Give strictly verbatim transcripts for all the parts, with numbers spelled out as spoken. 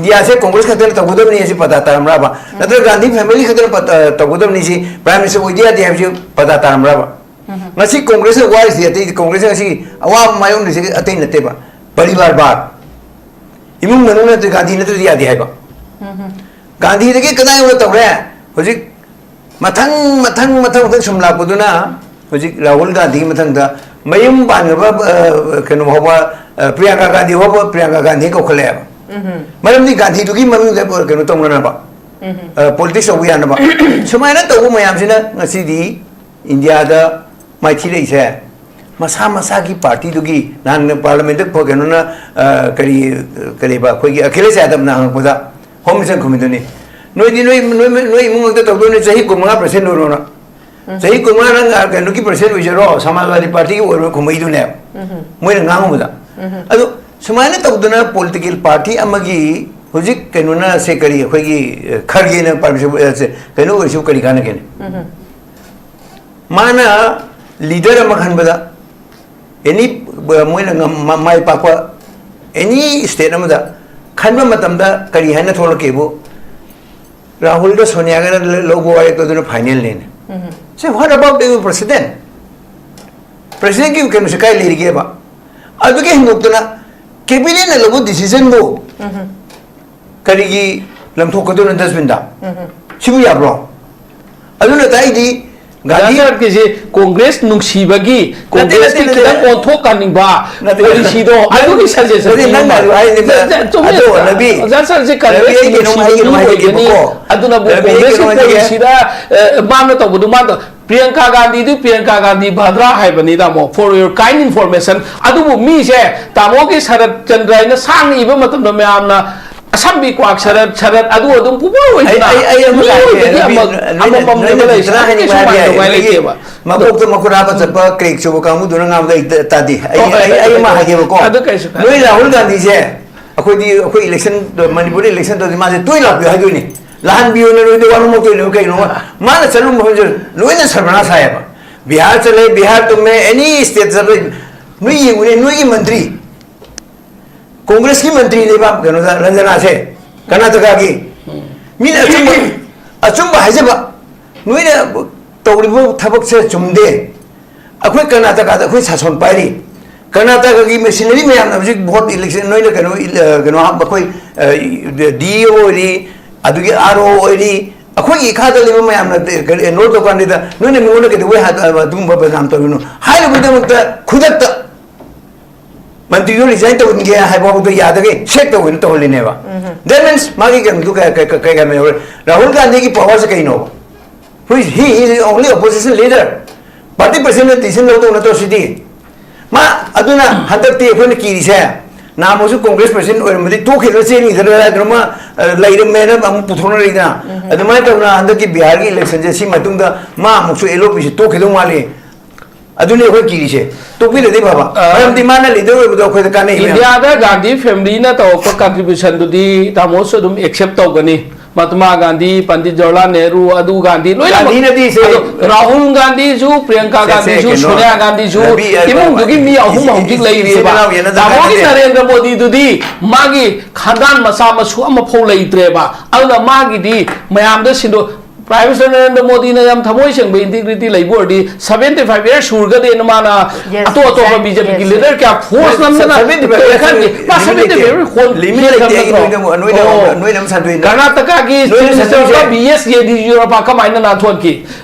ꯏꯟꯗꯤꯌꯥꯁꯦ ꯀꯣꯡꯒ꯭ꯔꯦꯁ ꯈꯛꯇꯅ ꯇꯧꯒꯗꯕꯅꯤ ꯍꯥꯏꯁꯤ ꯄꯇꯥ ꯇꯥꯔꯝꯕ꯭ꯔꯕ? ꯅꯠꯇ꯭ꯔꯒ ꯒꯥꯟꯙꯤ ꯐꯦꯃꯤꯂꯤ ꯈꯛꯇꯅ ꯄꯇꯥ, ꯇꯧꯒꯗꯕꯅꯤ ꯁꯤ, ꯄ꯭ꯔꯥꯏꯝ ꯃꯤꯅꯤꯁꯇꯔ ꯑꯣꯏꯗ ꯌꯥꯗꯦ ꯍꯥꯏꯕꯁꯤ ꯄꯇꯥ ꯇꯥꯔꯝꯕ꯭ꯔꯕ? ꯉꯁꯤ ꯀꯣꯡꯒ꯭ꯔꯦꯁꯅ ꯋꯥꯔꯤꯁꯤꯗꯤ ꯑꯇꯩ ꯀꯣꯡꯒ꯭ꯔꯦꯁꯅ ꯉꯁꯤ ꯑꯋꯥꯕ ꯃꯥꯌꯣꯛꯅꯔꯤꯁꯤ ꯑꯇꯩ ꯅꯠꯇꯦꯕ, ꯄꯔꯤꯕꯥꯔ ꯕꯥꯗ, ꯏꯃꯨꯡ ꯃꯅꯨꯡ ꯅꯠꯇ꯭ꯔꯗꯤ, ꯒꯥꯟꯙꯤ ꯅꯠꯇ꯭ꯔꯗꯤ ꯌꯥꯗꯦ ꯍꯥꯏꯕ꯫ ꯒꯥꯟꯙꯤꯗꯒꯤ ꯀꯗꯥꯏ ꯌꯧꯅ ꯇꯧꯔꯦ? ꯍꯧꯖꯤꯛ ꯃꯊꯪ ꯃꯊꯪ ꯃꯊꯪ ꯃꯊꯪ ꯁꯨꯝ ꯂꯥꯛꯄꯗꯨꯅ ꯍꯧꯖꯤꯛ ꯔꯥꯍꯨꯜ ꯒꯥꯟꯙꯤꯒꯤ ꯃꯊꯪꯗ ꯃꯌꯨꯝ ꯄꯥꯟꯈ꯭ꯔꯕ, ꯑ, ꯀꯩꯅꯣ ꯐꯥꯎꯕ, ꯑ, ꯄ꯭ꯔꯤꯌꯥꯡꯀꯥ ꯒꯥꯟꯙꯤ ꯐꯥꯎꯕ ꯄ꯭ꯔꯤꯌꯥꯡꯀꯥ ꯒꯥꯟꯙꯤ ꯀꯧꯈꯠꯂꯛꯑꯦꯕ꯫ ꯃꯔꯝꯗꯤ ꯒꯥꯟꯙꯤꯗꯨꯒꯤ ꯃꯃꯤꯡꯗ ꯀꯩꯅꯣ ꯇꯧꯅꯅꯕ, ꯄꯣꯂꯤꯇꯤꯛꯁ ꯇꯧꯕ ꯌꯥꯅꯕ꯫ ꯁꯨꯃꯥꯏꯅ ꯇꯧꯕ ꯃꯌꯥꯝꯁꯤꯅ ꯉꯁꯤꯗꯤ ꯏꯟꯗꯤꯌꯥꯗ ꯃꯥꯏꯊꯤꯔꯛꯏꯁꯦ ꯃꯁꯥ ꯃꯁꯥꯒꯤ ꯄꯥꯔꯇꯤꯗꯨꯒꯤ꯫ ꯅꯍꯥꯟ ꯄꯥꯔꯂꯤꯌꯥꯃꯦꯟꯠꯇ ꯀꯩꯅꯣꯅ, ꯑ, ꯀꯔꯤ, ꯀꯔꯤꯕ, ꯑꯩꯈꯣꯏꯒꯤ ꯑꯈꯤꯂꯦꯁ ꯌꯥꯗꯕꯅ ꯍꯪꯉꯛꯄꯗ ꯍꯣꯝ ꯃꯤꯅꯤꯁꯇꯔ ꯈꯨꯝꯃꯤꯗꯨꯅꯤ, "ꯅꯣꯏꯗꯤ ꯅꯣꯏ, ꯅꯣꯏ, ꯅꯣꯏ ꯏꯃꯨꯡ ꯉꯥꯛꯇ ꯇꯧꯗꯣꯏꯅꯦ, ꯆꯍꯤ ꯀꯨꯟꯃꯉꯥ ꯄ꯭ꯔꯁꯤꯗꯦꯟꯠ ꯑꯣꯏꯔꯣꯅ꯫ ꯆꯍꯤ ꯀꯨꯟꯃꯉꯥ ꯅꯪ, ꯑ, ꯀꯩꯅꯣꯒꯤ ꯄ꯭ꯔꯁꯤꯗꯦꯟꯠ ꯑꯣꯏꯖꯔꯣ, ꯁꯃꯥꯖꯋꯥꯗꯤ ꯄꯥꯔꯇꯤꯒꯤ ꯑꯣꯏꯔꯣ" ꯈꯨꯝꯃꯛꯏꯗꯨꯅꯦꯕ꯫ ꯃꯣꯏꯅ ꯉꯥꯡꯉꯨꯕꯗ꯫ ꯑꯗꯣ ꯁꯨꯃꯥꯏꯅ ꯇꯧꯗꯅ ꯄꯣꯂꯤꯇꯤꯀꯦꯜ ꯄꯥꯔꯇꯤ ꯑꯃꯒꯤ ꯍꯧꯖꯤꯛ ꯀꯩꯅꯣꯅ ꯁꯦ ꯀꯔꯤ ꯑꯩꯈꯣꯏꯒꯤ, ꯑ, ꯈꯔꯒꯦꯅ ꯄꯥꯔꯃꯤꯁꯟ, ꯑ, ꯁꯦ ꯀꯩꯅꯣ ꯑꯣꯏꯔꯁꯨ ꯀꯔꯤ ꯀꯥꯟꯅꯒꯦꯅꯦ? ꯃꯥꯅ ꯂꯤꯗꯔ ꯑꯃ ꯈꯟꯕꯗ, ꯑꯦꯅꯤ, ꯃꯣꯏꯅ ꯉꯝ-, ꯃ-, ꯃꯥꯏ ꯄꯥꯛꯄ ꯑꯦꯅꯤ ꯁ꯭ꯇꯦꯠ ꯑꯃꯗ ꯈꯟꯕ ꯃꯇꯝꯗ ꯀꯔꯤ ꯍꯥꯏꯅ ꯊꯣꯛꯂꯛꯀꯦꯕꯨ, "ꯔꯥꯍꯨꯜꯒ ꯁꯣꯅꯤꯌꯥꯒꯅ ꯂ-, ꯂꯧꯕ ꯋꯥꯔꯦꯞꯇꯣ ꯑꯗꯨꯅ ꯐꯥꯏꯅꯦꯜꯅꯦꯅ"꯫ ꯁꯦ, what about the president? ꯄ꯭ꯔꯁꯤꯗꯦꯟꯠꯀꯤ ꯀꯩꯅꯣꯁꯦ ꯀꯥꯏ ꯂꯩꯔꯤꯒꯦꯕ? ꯑꯗꯨꯒꯤ ꯍꯦꯟꯗꯣꯛꯇꯅ ꯀꯦꯕꯤꯅꯦꯠꯅ ꯂꯧꯕ ꯗꯤꯁꯤꯖꯟꯕꯨ ꯀꯔꯤꯒꯤ ꯂꯪꯊꯣꯛꯀꯗꯣꯏꯅꯣ ꯗꯁꯕꯤꯟꯗ? ꯁꯤꯕꯨ ꯌꯥꯕ꯭ꯔꯣ? ꯑꯗꯨꯅ ꯇꯥꯛꯏꯗꯤ ꯒꯥꯟꯙꯤ ꯁꯥꯍꯦꯕꯀꯤꯁꯤ ꯀꯣꯡꯒ꯭ꯔꯦꯁ ꯅꯨꯡꯁꯤꯕꯒꯤ, ꯅꯠꯇꯦ, ꯀꯣꯡꯒ꯭ꯔꯦꯁꯀꯤ ꯅꯠꯇꯦ, ꯈꯤꯇꯪ ꯅꯠꯇꯦ꯫ ꯑꯣꯟꯊꯣꯛꯍꯟꯅꯤꯡꯕ ꯅꯠꯇꯦ, ꯄꯣꯂꯤꯁꯤꯗꯣ, ꯅꯠꯇꯦ, ꯑꯗꯨꯒꯤ ꯁꯖꯦꯁꯟ ꯅꯠꯇꯦ, ꯅꯪꯅ ꯑꯗꯨ ꯍꯥꯏꯔꯤꯗꯣ ꯆꯨꯝꯃꯦ꯫ ꯑꯗꯣ ꯔꯕꯤ, ꯑꯣꯖꯥ ꯁꯥꯔꯁꯦ ꯔꯕꯤ, ꯑꯩ ꯀꯩꯅꯣꯝ ꯍꯥꯏꯒꯦ, ꯅꯨꯡꯁꯤꯕ ꯀꯩꯅꯣꯝ ꯃꯤ ꯑꯣꯏꯒꯅꯤ꯫ ꯍꯥꯏꯒꯦꯕꯀꯣ꯫ ꯑꯗꯨꯅꯕꯨ ꯔꯕꯤ, ꯑꯩ ꯀꯣꯡꯒ꯭ꯔꯦꯁꯀꯤ ꯀꯩꯅꯣꯝ ꯍꯥꯏꯒꯦ꯫ ꯄꯣꯂꯤꯁꯤꯗ, ꯑ, ꯃꯥꯅ ꯇꯧꯕꯗꯨ ꯃꯥꯅ ꯇꯧ-, ꯄ꯭ꯔꯤꯌꯥꯡꯀꯥ ꯒꯥꯟꯙꯤꯗꯨ ꯄ꯭ꯔꯤꯌꯥꯡꯀꯥ ꯒꯥꯟꯙꯤ ꯚꯗ꯭ꯔꯥ ꯍꯥꯏꯕꯅꯤ, ꯇꯥꯃꯣ, for your kind information꯫ ꯑꯗꯨꯕꯨ ꯃꯤꯁꯦ ꯇꯥꯃꯣꯒꯤ ꯁꯔꯠ ꯆꯟꯗ꯭ꯔ ꯍꯥꯏꯅ ꯁꯥꯡꯅ ꯏꯕ ꯃꯇꯝꯗ ꯃꯌꯥꯝꯅ ꯑꯁꯝꯕꯤ ꯀ꯭ꯋꯥꯛ ꯁꯔꯠ, ꯁꯔꯠ ꯑꯗꯨ ꯑꯗꯨꯝ ꯄꯨꯡꯑꯣꯏ ꯑꯩ, ꯑꯣꯏꯗꯅ ꯑꯩ, ꯑꯩ ꯑꯃ ꯃꯤ ꯍꯥꯏꯒꯦ, ꯑꯣꯏꯕꯗꯤ ꯅꯣꯏꯅ, ꯑꯃ-, ꯅꯣꯏꯅ ꯑꯃꯃꯝꯅꯦꯕ ꯅꯣꯏꯅ ꯂꯩꯁꯦ꯫ ꯐꯖꯅ ꯍꯥꯏꯅꯤꯡꯕ ꯀꯩꯁꯨ ꯍꯥꯏꯕ ꯌꯥꯏ꯫ ꯃꯥꯟꯅꯗꯕ ꯅꯣꯏꯒꯤ ꯂꯩꯇꯦꯕ꯫ ꯃꯀꯣꯛꯇ ꯃꯈꯨꯠ ꯍꯥꯞꯄ ꯆꯠꯄ ꯀ꯭ꯔꯦꯛ ꯆꯨꯕ ꯀꯥꯡꯕꯨꯗꯨꯅ ꯉꯥꯡꯕꯗ ꯑꯩ ꯇ-, ꯇꯥꯗꯦ꯫ ꯑꯩ, ꯑꯣ, ꯑꯩ, ꯑꯩ ꯑꯃ ꯍꯥꯏꯒꯦꯕꯀꯣ꯫ ꯑꯗꯨ ꯀꯩꯁꯨ ꯀꯥꯏꯗꯦ꯫ ꯅꯣꯏ ꯔꯥꯍꯨꯜ ꯒꯥꯟꯙꯤꯁꯦ ꯑꯩꯈꯣꯏꯗꯤ, ꯑꯩꯈꯣꯏ ꯏꯂꯦꯛꯁꯟ, ꯃꯅꯤꯄꯨꯔꯗ ꯏꯂꯦꯛꯁꯟ ꯇꯧꯔꯗꯤ ꯃꯥꯁꯦ ꯇꯣꯏꯅ ꯂꯥꯛꯄꯤꯌꯨ ꯍꯥꯏꯗꯣꯏꯅꯤ꯫ ꯂꯥꯛꯍꯟꯕꯤꯌꯨꯅ ꯅꯣꯏꯗ ꯋꯥꯅꯣꯝꯃꯛꯇꯣꯏꯅꯦꯕ꯫ ꯀꯩꯅꯣ? ꯃꯥꯅ ꯆꯠꯂꯨꯕ ꯃꯐꯝꯁꯦ ꯂꯣꯏꯅ ꯁꯔꯕꯅꯥꯁ ꯍꯥꯏꯌꯦꯕ꯫ ꯕꯤꯍꯥꯔ ꯆꯠꯂꯦ, ꯕꯤꯍꯥꯔ ꯇꯨꯝꯃꯦ, ꯑꯦꯅꯤ ꯁ꯭ꯇꯦꯠ ꯆꯠꯂꯦ꯫ ꯅꯣꯏ ꯌꯦꯡꯉꯨꯅꯦ, ꯅꯣꯏꯒꯤ ꯃꯟꯇ꯭ꯔꯤ ꯀꯣꯡꯒ꯭ꯔꯦꯁꯀꯤ ꯃꯟꯇ꯭ꯔꯤꯅꯦꯕ ꯀꯩꯅꯣꯗ ꯔꯟꯖꯅꯥꯁꯦ, ꯀꯔꯅꯥꯇꯀꯥꯒꯤ꯫ ꯃꯤꯅ ꯑꯆꯨꯝꯕ, ꯑꯆꯨꯝꯕ ꯍꯥꯏꯖꯕ, ꯅꯣꯏꯅ ꯇꯧꯔꯤꯕ ꯊꯕꯛꯁꯦ ꯆꯨꯝꯗꯦ꯫ ꯑꯩꯈꯣꯏ ꯀꯔꯅꯥꯇꯀꯥꯗ ꯑꯩꯈꯣꯏ ꯁꯥꯁꯣꯟ ꯄꯥꯏꯔꯤ꯫ ꯀꯔꯅꯥꯇꯀꯥꯒꯤ ꯃꯦꯁꯤꯅꯔꯤ ꯃꯌꯥꯝꯅ ꯍꯧꯖꯤꯛ ꯚꯣꯠ ꯏꯂꯦꯛꯁꯟ, ꯅꯣꯏꯅ ꯀꯩꯅꯣ, ꯏ-, ꯑ, ꯀꯩꯅꯣ ꯍꯥꯞ-, ꯑꯩꯈꯣꯏ, ꯑ, ꯗꯤ ꯏ ꯑꯣ ꯑꯣꯏꯔꯤ, ꯑꯗꯨꯒꯤ ꯑꯥꯔ ꯑꯣ ꯑꯣꯏꯔꯤ, ꯑꯩꯈꯣꯏꯒꯤ ꯏꯈꯥꯗ ꯂꯩꯕ ꯃꯌꯥꯝꯅ ꯀꯔꯤ ꯑꯦꯟꯔꯣꯜ ꯇꯧꯀꯥꯟꯗ ꯅꯣꯏꯅ ꯃꯤꯉꯣꯟꯗ ꯀꯩꯗꯧꯕꯩ ꯍꯥ-, ꯑꯗꯨꯒꯨꯝꯕ ꯕꯗꯅꯥꯝ ꯇꯧꯔꯤꯅꯣ ꯍꯥꯏꯔꯨꯕꯒꯤꯗꯃꯛꯇ ꯈꯨꯗꯛꯇ ꯃꯟꯇ꯭ꯔꯤꯗꯣ ꯔꯤꯖꯥꯏꯟ ꯇꯧꯍꯟꯒꯦ ꯍꯥꯏꯕ ꯐꯥꯎꯗ ꯌꯥꯗꯒꯩ ꯁꯦꯛ ꯇꯧꯋꯦꯅ ꯇꯧꯍꯜꯂꯤꯅꯦꯕ꯫ That means ꯃꯥꯒꯤ ꯀꯩꯅꯣꯗꯨ ꯀꯩ, ꯀꯩ, ꯀꯩ, ꯀꯩ ꯀꯥꯟꯅꯕ ꯌꯥꯎꯔꯦ? ꯔꯥꯍꯨꯜ ꯒꯥꯟꯙꯤꯒꯤ ꯄꯋꯥꯔꯁꯦ ꯀꯩꯅꯣꯕ? Who is, he is only opposition leader. Party president decision ꯂꯧꯗꯧ ꯅꯠꯇ꯭ꯔꯣ ꯁꯤꯗꯤ? ꯃꯥ ꯑꯗꯨꯅ ꯍꯟꯗꯛꯇꯤ ꯑꯩꯈꯣꯏꯅ ꯀꯤꯔꯤꯁꯦ, ꯅꯍꯥꯟꯃꯨꯛꯁꯨ ꯀꯣꯡꯒ꯭ꯔꯦꯁ ꯄ꯭ꯔꯁꯤꯗꯦꯟ ꯑꯣꯏꯔꯝꯕꯗꯤ ꯇꯣꯛꯈꯤꯗꯅ ꯆꯦꯟꯈꯤꯗꯅ ꯂꯩꯗꯅ ꯃꯥ, ꯑ, ꯂꯩꯔꯝꯃꯦꯅ ꯑꯃꯨꯛ ꯄꯨꯊꯣꯛꯅꯔꯤꯗꯅ꯫ ꯑꯗꯨꯃꯥꯏꯅ ꯇꯧꯗꯅ ꯍꯟꯗꯛꯀꯤ ꯕꯤꯍꯥꯔꯒꯤ ꯏꯂꯦꯛꯁꯟꯁꯦ ꯁꯤ ꯃꯇꯨꯡꯗ ꯃꯥ ꯑꯃꯨꯛꯁꯨ ꯑꯦꯜ ꯑꯣ ꯄꯤꯁꯤ ꯇꯣꯛꯈꯤꯗꯧ ꯃꯥꯜꯂꯤ꯫ ꯑꯗꯨꯅꯤ ꯑꯩꯈꯣꯏ ꯀꯤꯔꯤꯁꯦ꯫ ꯇꯣꯛꯄꯤꯔꯗꯤ ꯐꯕ꯫ ꯑ, ꯃꯔꯝꯗꯤ ꯃꯥꯅ ꯂꯤꯗꯔ ꯑꯣꯏꯕꯗꯣ ꯑꯩꯈꯣꯏꯗ ꯀꯥꯟꯅꯩ ꯃꯌꯥꯝ꯫ ꯏꯟꯗꯤꯌꯥꯗ ꯒꯥꯟꯙꯤ ꯐꯦꯃꯤꯂꯤꯅ ꯇꯧꯔꯛꯄ ꯀꯟꯇ꯭ꯔꯤꯕ꯭ꯌꯨꯁꯟꯗꯨꯗꯤ ꯇꯥꯃꯣꯁꯨ ꯑꯗꯨꯝ ꯑꯦꯛꯁꯦꯞ ꯇꯧꯒꯅꯤ꯫ ꯃꯍꯥꯇꯃꯥ ꯒꯥꯟꯙꯤ, ꯄꯟꯗꯤꯠ ꯖꯋꯥꯍꯔꯂꯥꯜ ꯅꯦꯍꯔꯨ, ꯑꯗꯨ ꯒꯥꯟꯙꯤ ꯂꯣꯏꯅꯃꯛ꯫ ꯒꯥꯟꯙꯤꯅꯗꯤ ꯁꯦ-, ꯑꯗꯣ ꯔꯥꯍꯨꯜ ꯒꯥꯟꯙꯤꯁꯨ, ꯄ꯭ꯔꯤꯌꯪꯀꯥ ꯁꯦ-, ꯁꯦ, ꯒꯥꯟꯙꯤꯁꯨ, ꯀꯩꯅꯣ, ꯁꯣꯅꯤꯌꯥ ꯒꯥꯟꯙꯤꯁꯨ, ꯔꯕꯤ, ꯑ, ꯏꯃꯨꯡꯗꯨꯒꯤ ꯃꯤ ꯑꯍꯨꯝ ꯏꯆꯤꯟ-, ꯍꯧꯖꯤꯛ ꯏꯆꯤꯟ-, ꯂꯩꯔꯤꯑꯕ꯫ ꯏꯆꯤꯟ ꯏꯅꯥꯎ ꯌꯦꯟꯅꯗꯕ ꯇꯥꯃꯣꯒꯤ ꯅꯠꯇꯦ꯫ ꯅꯔꯦꯟꯗ꯭ꯔ ꯃꯣꯗꯤꯗꯨꯗꯤ ꯃꯥꯒꯤ ꯈꯟꯗꯥꯟ ꯃꯆꯥ ꯃꯁꯨ ꯑꯃꯐꯥꯎ ꯂꯩꯇ꯭ꯔꯦꯕ꯫ ꯑꯗꯨꯅ ꯃꯥꯒꯤꯗꯤ ꯃꯌꯥꯝꯗ ꯁꯤꯟꯗꯣꯛ-, ꯄ꯭ꯔꯥꯏꯝ ꯃꯤꯅꯤꯁꯇꯔ ꯅꯔꯦꯟꯗ꯭ꯔ ꯃꯣꯗꯤꯅ ꯌꯥꯝ ꯊꯃꯣꯏ ꯁꯦꯡꯕ ꯏꯟꯇꯤꯒ꯭ꯔꯤꯇꯤ ꯂꯩꯕ ꯑꯣꯏꯔꯗꯤ, seventy five years ꯁꯨꯔꯒꯗꯤ ꯃꯥꯅ Yes, ꯑꯇꯣꯞ ꯑꯇꯣꯞꯄ exactly, ꯕꯤ ꯖꯦ ꯄꯤꯒꯤ yes, ꯂꯤꯗꯔ yes. ꯀꯌꯥ ꯐꯣꯔꯁ ꯅꯝꯗꯅ seventy five years ꯈꯟꯈꯤ꯫ ꯃꯥ limit seventy five ꯂꯩꯇꯦ꯫ Years ꯍꯣꯜ limit ꯍꯦꯟꯈ꯭ꯔꯕ ꯂꯩꯇꯦ꯫ ꯑꯩ ꯅꯠꯇ꯭ꯔꯣ? ꯅꯣꯏꯅ ꯑꯃꯨꯛ, ꯅꯣꯏꯅ ꯑꯃꯨꯛ, ꯑꯣ꯫ ꯅꯣꯏꯅ ꯑꯃꯨꯛ ꯁꯟꯗꯣꯛꯏꯅꯦ꯫ ꯀꯔꯅꯥꯇꯀꯥꯒꯤ ꯅꯣꯏꯅ ꯆꯤꯐ ꯃꯤꯅꯤꯁꯇꯔ ꯁꯟꯗꯣꯛꯏꯁꯦ꯫ ꯕꯤ ꯑꯦꯁ ꯌꯦꯗꯤꯌꯨꯔꯞꯄ ꯀꯃꯥꯏꯅ ꯅꯥꯟꯊꯣꯛꯍꯟꯈꯤ?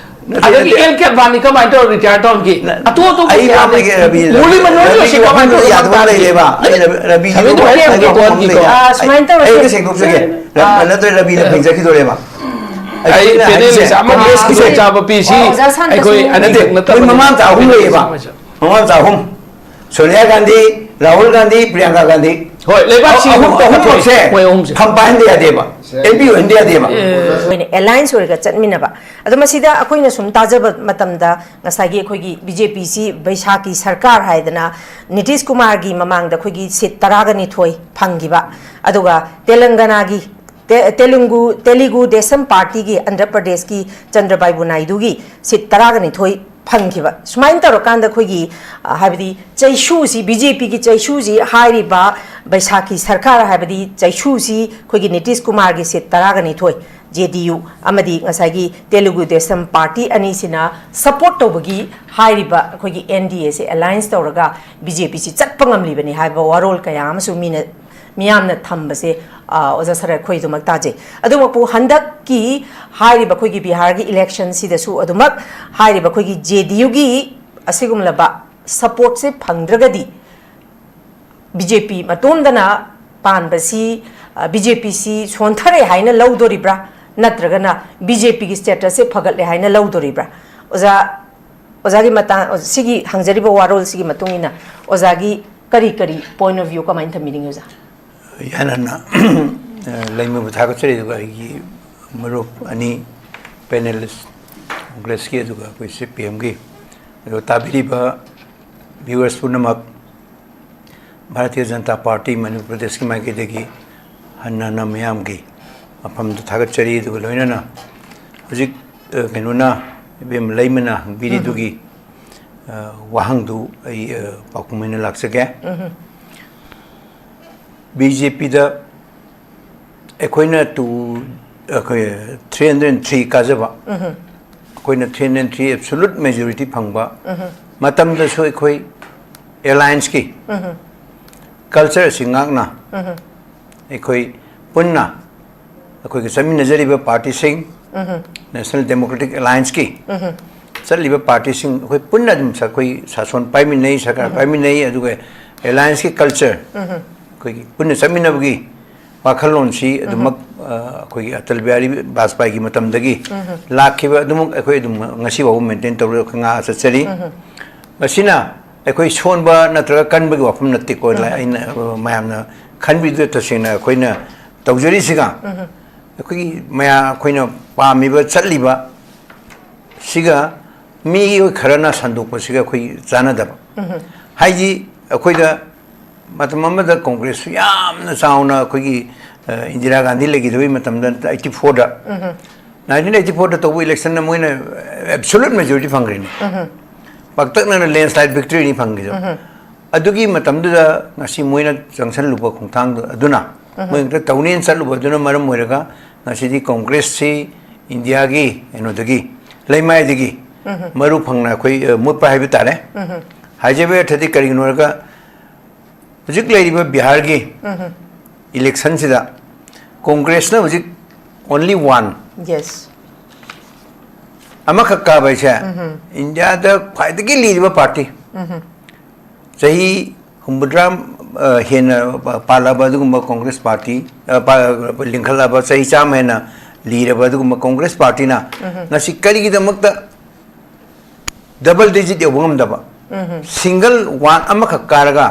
ꯅꯠꯇꯦ, ꯑꯗꯒꯤ ꯅꯠꯇꯦ꯫ ꯑꯦꯜ ꯀꯦ ꯑꯗꯚꯥꯅꯤ ꯀꯃꯥꯏꯅ ꯇꯧꯔ ꯔꯤꯇꯥꯌꯔ ꯇꯧꯍꯟꯈꯤ? ꯅ-, ꯑꯇꯣꯞ ꯑꯇꯣꯞꯄ ꯑꯩ ꯀꯌꯥ ꯋꯥ ꯑꯃ ꯂꯩ꯫ ꯍꯥꯏꯒꯦ, ꯔꯕꯤ, ꯃꯨꯔꯂꯤ ꯃꯅꯣꯍꯔ ꯔꯕꯤꯒꯤ ꯖꯣꯁꯤ ꯀꯃꯥꯏꯅ ꯋꯥꯐꯝꯗꯣ ꯇꯧꯔ ꯌꯥꯗꯕ ꯑꯃ ꯇꯥꯈꯤ? ꯂꯩꯔꯦꯕ꯫ ꯑꯩ ꯔꯕꯤ, ꯔꯕꯤꯒꯤ seventy five ꯋꯥꯐꯝ ꯌꯧꯗ꯭ꯔꯤꯀꯣ? ꯂꯩ꯫ ꯑꯥ, ꯁꯨꯃꯥꯏꯅ ꯑꯩ ꯇꯧꯔꯁꯦ꯫ ꯑꯝꯇ ꯁꯦꯡꯗꯣꯛꯆꯒꯦ꯫ ꯑꯥ꯫ ꯅꯠꯇ꯭ꯔ ꯔꯕꯤꯅ ꯑꯥ꯫ ꯐꯩꯖꯈꯤꯗꯣꯔꯦꯕ꯫ ꯑꯩ ꯑꯩꯈꯣꯏꯅ ꯄꯦꯅꯦꯜ ꯍꯥꯏꯁꯦ, ꯂꯤꯁ ꯑꯃ ꯀꯣꯡꯒ꯭ꯔꯦꯁꯀꯤꯁꯦ ꯍꯥꯞꯆꯕ ꯄꯤꯁꯤ꯫ ꯑꯣ, ꯑꯣꯖꯥ ꯁꯥꯟꯇ ꯑꯩꯈꯣꯏ ꯁꯨꯅꯤꯡꯉꯤ꯫ ꯑꯅꯤꯈꯛ ꯅꯠꯇꯦ, ꯃꯣꯏ ꯅꯠꯇꯕꯅꯤ꯫ ꯃꯃꯥ ꯃꯆꯥ ꯑꯍꯨꯝ ꯂꯩꯌꯦꯕ꯫ ꯃꯃꯥ ꯃꯆꯥ ꯑꯍꯨꯝ꯫ ꯁꯣꯅꯤꯌꯥ ꯒꯥꯟꯙꯤ, ꯔꯥꯍꯨꯜ ꯒꯥꯟꯙꯤ, ꯄ꯭ꯔꯤꯌꯥꯡꯀꯥ ꯒꯥꯟꯙꯤ꯫ ꯍꯣꯏ, ꯂꯩꯕꯥꯛꯁꯤꯒꯤ ꯑꯍꯨꯝ, ꯑꯍꯨꯝꯃꯛꯁꯦ ꯐꯝ ꯄꯥꯏꯍꯟꯗ ꯌꯥꯗꯦꯕ꯫ ꯑꯦꯝ ꯄꯤ ꯑꯣꯏꯍꯟꯗ ꯌꯥꯗꯦꯕ꯫ ꯑꯩꯈꯣꯏꯅ ꯑꯦꯂꯥꯏꯟꯁ ꯑꯣꯏꯔꯒ ꯆꯠꯃꯤꯟꯅꯕ꯫ ꯑꯗꯣ ꯃꯁꯤꯗ ꯑꯩꯈꯣꯏꯅ ꯁꯨꯝ ꯇꯥꯖꯕ ꯃꯇꯝꯗ ꯉꯁꯥꯏꯒꯤ ꯑꯩꯈꯣꯏꯒꯤ ꯕꯤ ꯖꯦ ꯄꯤꯁꯤ ꯕꯩꯁꯥꯀꯤ ꯁꯔꯀꯥꯔ ꯍꯥꯏꯗꯅ ꯅꯤꯇꯤꯁ ꯀꯨꯃꯥꯔꯒꯤ ꯃꯃꯥꯡꯗ ꯑꯩꯈꯣꯏꯒꯤ ꯁꯤꯠ ꯇꯔꯥꯒ ꯅꯤꯊꯣꯏ ꯐꯪꯈꯤꯕ, ꯑꯗꯨꯒ ꯇꯦꯂꯪꯒꯅꯥꯒꯤ ꯇꯦ-, ꯇꯦꯂꯨꯡꯒꯨ, ꯇꯦꯂꯨꯒꯨ ꯗꯦꯁꯝ ꯄꯥꯔꯇꯤꯒꯤ ꯑꯟꯙ꯭ꯔ ꯄ꯭ꯔꯗꯦꯁꯀꯤ ꯆꯟꯗ꯭ꯔꯕꯥꯏꯕꯨ ꯅꯥꯏꯗꯨꯒꯤ ꯁꯤꯠ ꯇꯔꯥꯒ ꯅꯤꯊꯣꯏ ꯐꯪꯈꯤꯕ꯫ ꯁꯨꯃꯥꯏꯅ ꯇꯧꯔꯀꯥꯟꯗ ꯑꯩꯈꯣꯏꯒꯤ, ꯑ, ꯍꯥꯏꯕꯗꯤ ꯆꯩꯁꯨꯁꯤ, ꯕꯤ ꯖꯦ ꯄꯤꯒꯤ ꯆꯩꯁꯨꯁꯤ, ꯍꯥꯏꯔꯤꯕ ꯕꯩꯁꯥꯈꯤ ꯁꯔꯀꯥꯔ ꯍꯥꯏꯕꯗꯤ ꯆꯩꯁꯨꯁꯤ ꯑꯩꯈꯣꯏꯒꯤ ꯅꯤꯇꯤꯁ ꯀꯨꯃꯥꯔꯒꯤ ꯁꯤꯠ ꯇꯔꯥꯒ ꯅꯤꯊꯣꯏ, ꯖꯦ ꯗꯤ ꯌꯨ ꯑꯃꯗꯤ ꯉꯁꯥꯏꯒꯤ ꯇꯦꯂꯨꯒꯨ ꯗꯦꯁꯝ ꯄꯥꯔꯇꯤ ꯑꯅꯤꯁꯤꯅ ꯁꯄꯣꯔꯠ ꯇꯧꯕꯒꯤ ꯍꯥꯏꯔꯤꯕ ꯑꯩꯈꯣꯏꯒꯤ ꯑꯦꯟ ꯗꯤ ꯑꯦꯁꯦ ꯑꯦꯂꯥꯏꯟꯁ ꯇꯧꯔꯒ ꯕꯤ ꯖꯦ ꯄꯤꯁꯤ ꯆꯠꯄ ꯉꯝꯂꯤꯕꯅꯤ ꯍꯥꯏꯕ ꯋꯥꯔꯣꯜ ꯀꯌꯥ ꯑꯃꯁꯨ ꯃꯤꯅ, ꯃꯤꯌꯥꯝꯅ ꯊꯝꯕꯁꯦ, ꯑ, ꯑꯣꯖꯥ ꯁꯥꯔ, ꯑꯩꯈꯣꯏ ꯑꯗꯨꯃꯛ ꯇꯥꯖꯩ꯫ ꯑꯗꯨꯃꯛꯄꯨ ꯍꯟꯗꯛꯀꯤ ꯍꯥꯏꯔꯤꯕ ꯑꯩꯈꯣꯏꯒꯤ ꯕꯤꯍꯥꯔꯒꯤ ꯏꯂꯦꯛꯁꯟꯁꯤꯗꯁꯨ ꯑꯗꯨꯃꯛ ꯍꯥꯏꯔꯤꯕ ꯑꯩꯈꯣꯏꯒꯤ ꯖꯦ ꯗꯤ ꯌꯨꯒꯤ ꯑꯁꯤꯒꯨꯝꯂꯕ ꯁꯄꯣꯔꯠꯁꯦ ꯐꯪꯗ꯭ꯔꯒꯗꯤ ꯕꯤ ꯖꯦ ꯄꯤ ꯃꯇꯣꯝꯗꯅ ꯄꯥꯟꯕꯁꯤ, ꯑ, ꯕꯤ ꯖꯦ ꯄꯤꯁꯤ ꯁꯣꯟꯊꯔꯦ ꯍꯥꯏꯅ ꯂꯧꯗꯣꯔꯤꯕ꯭ꯔꯥ, ꯅꯠꯇ꯭ꯔꯒꯅ ꯕꯤ ꯖꯦ ꯄꯤꯒꯤ ꯁ꯭ꯇꯦꯇꯁꯁꯦ ꯐꯒꯠꯂꯦ ꯍꯥꯏꯅ ꯂꯧꯗꯣꯔꯤꯕ꯭ꯔꯥ? ꯑꯣꯖꯥ, ꯑꯣꯖꯥꯒꯤ ꯃꯇꯥꯡ, ꯁꯤꯒꯤ ꯍꯪꯖꯔꯤꯕ ꯋꯥꯔꯣꯜꯁꯤꯒꯤ ꯃꯇꯨꯡ ꯏꯟꯅ ꯑꯣꯖꯥꯒꯤ ꯀꯔꯤ ꯀꯔꯤ ꯄꯣꯏꯟ ꯑꯣꯐ ꯚ꯭ꯌꯨ ꯀꯃꯥꯏꯅ ꯊꯝꯕꯤꯅꯤꯡꯉꯤ ꯑꯣꯖꯥ? ꯏꯍꯥꯟ ꯍꯥꯟꯅ, ꯑ, ꯂꯩꯃꯕꯨ ꯊꯥꯒꯠꯆꯔꯤ, ꯑꯗꯨꯒ ꯑꯩꯒꯤ ꯃꯔꯨꯞ ꯑꯅꯤ, ꯄꯦꯅꯦꯂꯤꯁ, ꯀꯣꯡꯒ꯭ꯔꯦꯁꯀꯤ ꯑꯗꯨꯒ ꯑꯩꯈꯣꯏ ꯁꯤ ꯄꯤ ꯑꯦꯝꯒꯤ, ꯑꯗꯨꯒ ꯇꯥꯕꯤꯔꯤꯕ ꯚ꯭ꯌꯨꯋꯔꯁ ꯄꯨꯝꯅꯃꯛ, ꯚꯥꯔꯇꯤꯌ ꯖꯅꯇꯥ ꯄꯥꯔꯇꯤ ꯃꯅꯤꯄꯨꯔ ꯄ꯭ꯔꯗꯦꯁꯀꯤ ꯃꯥꯏꯀꯩꯗꯒꯤ ꯍꯟꯅ ꯍꯟꯅ ꯃꯤꯌꯥꯝꯒꯤ ꯃꯐꯝꯗ ꯊꯥꯒꯠꯆꯔꯤ꯫ ꯑꯗꯨꯒ ꯂꯣꯏꯅꯅ ꯍꯧꯖꯤꯛ, ꯑ, ꯀꯩꯅꯣꯅ, ꯏꯕꯦꯝ ꯂꯩꯃꯅ ꯍꯪꯕꯤꯔꯤꯗꯨꯒꯤ, ꯑ, ꯋꯥꯍꯪꯗꯨ ꯑꯩ, ꯑ, ꯄꯥꯎꯈꯨꯝ ꯑꯣꯏꯅ ꯂꯥꯛꯆꯒꯦ꯫ ꯕꯤ ꯖꯦ ꯄꯤꯗ ꯑꯩꯈꯣꯏꯅ ꯇꯨ, ꯑꯩꯈꯣꯏ ꯊ꯭ꯔꯤ ꯍꯟꯗ꯭ꯔꯦꯠ ꯊ꯭ꯔꯤ ꯀꯥꯖꯕ, ꯑꯩꯈꯣꯏꯅ three hundred three absolute majority ꯐꯪꯕ ꯃꯇꯝꯗꯁꯨ ꯑꯩꯈꯣꯏ ꯑꯦꯂꯥꯏꯟꯁꯀꯤ ꯀꯜꯆꯔ ꯑꯁꯤ ꯉꯥꯛꯅ ꯑꯩꯈꯣꯏ ꯄꯨꯟꯅ ꯑꯩꯈꯣꯏꯒ ꯆꯠꯃꯤꯟꯅꯖꯔꯤꯕ ꯄꯥꯔꯇꯤꯁꯤꯡ, ꯅꯦꯁꯅꯦꯜ ꯗꯦꯃꯣꯀ꯭ꯔꯦꯇꯤꯛ ꯑꯦꯂꯥꯏꯟꯁꯀꯤ ꯆꯠꯂꯤꯕ ꯄꯥꯔꯇꯤꯁꯤꯡ, ꯑꯩꯈꯣꯏ ꯄꯨꯟꯅ ꯑꯗꯨꯝ ꯁ-, ꯑꯩꯈꯣꯏ ꯁꯥꯁꯣꯟ ꯄꯥꯏꯃꯤꯟꯅꯩ, ꯁꯔꯀꯥꯔ ꯄꯥꯏꯃꯤꯟꯅꯩ, ꯑꯗꯨꯒ ꯑꯦꯂꯥꯏꯟꯁꯀꯤ ꯀꯜꯆꯔ, ꯑꯩꯈꯣꯏꯒꯤ ꯄꯨꯟꯅ ꯆꯠꯃꯤꯟꯅꯕꯒꯤ ꯋꯥꯈꯜꯂꯣꯟꯁꯤ ꯑꯗꯨꯃꯛ, ꯑ, ꯑꯩꯈꯣꯏꯒꯤ ꯑꯇꯜ ꯕꯤꯍꯥꯔꯤ ꯕꯥꯖꯄꯥꯏꯒꯤ ꯃꯇꯝꯗꯒꯤ ꯂꯥꯛꯈꯤꯕ ꯑꯗꯨꯃꯛ ꯑꯩꯈꯣꯏ ꯑꯗꯨꯝ ꯉꯁꯤ ꯐꯥꯎꯕ ꯃꯦꯟꯇꯦꯟ ꯇꯧꯔꯒ ꯉꯥ ꯆꯠꯆꯔꯤ꯫ ꯃꯁꯤꯅ ꯑꯩꯈꯣꯏ ꯁꯣꯟꯕ ꯅꯠꯇ꯭ꯔꯒ ꯀꯟꯕꯒꯤ ꯋꯥꯐꯝ ꯅꯠꯇꯦꯀꯣ꯫ ꯑꯩꯅ, ꯑ, ꯃꯌꯥꯝꯅ ꯈꯟꯕꯤꯗꯨꯗ ꯇꯁꯦꯡꯅ ꯑꯩꯈꯣꯏꯅ ꯇꯧꯖꯔꯤꯁꯤꯒ ꯑꯩꯈꯣꯏꯒꯤ ꯃꯌꯥꯝ, ꯑꯩꯈꯣꯏꯅ ꯄꯥꯝꯃꯤꯕ, ꯆꯠꯂꯤꯕ ꯁꯤꯒ ꯃꯤꯑꯣꯏ ꯈꯔꯅ ꯁꯟꯗꯣꯛꯄꯁꯤꯒ ꯑꯩꯈꯣꯏ ꯆꯥꯟꯅꯗꯕ꯫ ꯍꯥꯏꯗꯤ ꯑꯩꯈꯣꯏꯗ ꯃꯇꯝ ꯑꯃꯗ ꯀꯣꯡꯒ꯭ꯔꯦꯁꯁꯨ ꯌꯥꯝꯅ ꯆꯥꯎꯅ ꯑꯩꯈꯣꯏꯒꯤ, ꯑ, ꯏꯟꯗꯤꯔꯥ ꯒꯥꯟꯙꯤ ꯂꯩꯈꯤꯗꯕꯒꯤ ꯃꯇꯝꯗ ꯑꯩꯠꯇꯤ ꯐꯣꯔꯗ ꯅꯥꯏꯟꯇꯤꯟ ꯑꯩꯠꯇꯤ ꯐꯣꯔꯗ ꯇꯧꯕ ꯏꯂꯦꯛꯁꯟꯗ ꯃꯣꯏꯅ ꯑꯦꯕꯁꯣꯂꯨꯠ ꯃꯦꯖꯣꯔꯤꯇꯤ ꯐꯪꯈ꯭ꯔꯤꯅꯤ꯫ ꯄꯥꯛꯇꯛꯅꯅ ꯂꯦꯟꯁꯂꯥꯏꯠ ꯚꯤꯛꯇ꯭ꯔꯤꯅꯤ ꯐꯪꯈꯤꯗꯣ꯫ ꯑꯗꯨꯒꯤ ꯃꯇꯝꯗꯨꯗ ꯉꯁꯤ ꯃꯣꯏꯅ ꯆꯪꯁꯜꯂꯨꯕ ꯈꯣꯡꯊꯥꯡꯗꯣ ꯑꯗꯨꯅ, ꯃꯣꯏ ꯍꯦꯛꯇ ꯇꯧꯅꯦꯅ ꯆꯠꯂꯨꯕ ꯑꯗꯨꯅ ꯃꯔꯝ ꯑꯣꯏꯔꯒ ꯉꯁꯤꯗꯤ ꯀꯣꯡꯒ꯭ꯔꯦꯁꯁꯤ ꯏꯟꯗꯤꯌꯥꯒꯤ ꯀꯩꯅꯣꯗꯒꯤ, ꯂꯩꯃꯥꯏꯗꯒꯤ ꯃꯔꯨ ꯐꯪꯅ ꯑꯩꯈꯣꯏ, ꯑ, ꯃꯨꯠꯄ ꯍꯥꯏꯕ ꯇꯥꯔꯦ꯫ ꯍꯥꯏꯖꯕ ꯑꯔꯊꯗꯤ ꯀꯔꯤꯒꯤꯅꯣ ꯍꯥꯏꯔꯒ, ꯍꯧꯖꯤꯛ ꯂꯩꯔꯤꯕ ꯕꯤꯍꯥꯔꯒꯤ ꯏꯂꯦꯛꯁꯟꯁꯤꯗ ꯀꯣꯡꯒ꯭ꯔꯦꯁꯅ ꯍꯧꯖꯤꯛ only one, ꯌꯦꯁ꯫ ꯑꯃꯈꯛ ꯀꯥꯕ ꯍꯥꯏꯁꯦ, ꯏꯟꯗꯤꯌꯥꯗ ꯈ꯭ꯋꯥꯏꯗꯒꯤ ꯂꯤꯔꯤꯕ ꯄꯥꯔꯇꯤ, ꯆꯍꯤ ꯍꯨꯝꯐꯨꯇꯔꯥ, ꯑ, ꯍꯦꯟꯅ ꯄꯥꯜꯂꯕ ꯑꯗꯨꯒꯨꯝꯕ ꯀꯣꯡꯒ꯭ꯔꯦꯁ ꯄꯥꯔꯇꯤ, ꯑ, ꯄꯥ-, ꯂꯤꯡꯈꯠꯂꯕ ꯆꯍꯤ ꯆꯥꯝꯃ ꯍꯦꯟꯅ ꯂꯤꯔꯕ ꯑꯗꯨꯒꯨꯝꯕ ꯀꯣꯡꯒ꯭ꯔꯦꯁ ꯄꯥꯔꯇꯤꯅ ꯉꯁꯤ ꯀꯔꯤꯒꯤꯗꯃꯛꯇ ꯗꯕꯜ ꯗꯤꯖꯤꯠ ꯌꯧꯕ ꯉꯝꯗꯕ, ꯁꯤꯡꯒꯜ ꯋꯥꯟ ꯑꯃꯈꯛ ꯀꯥꯔꯒ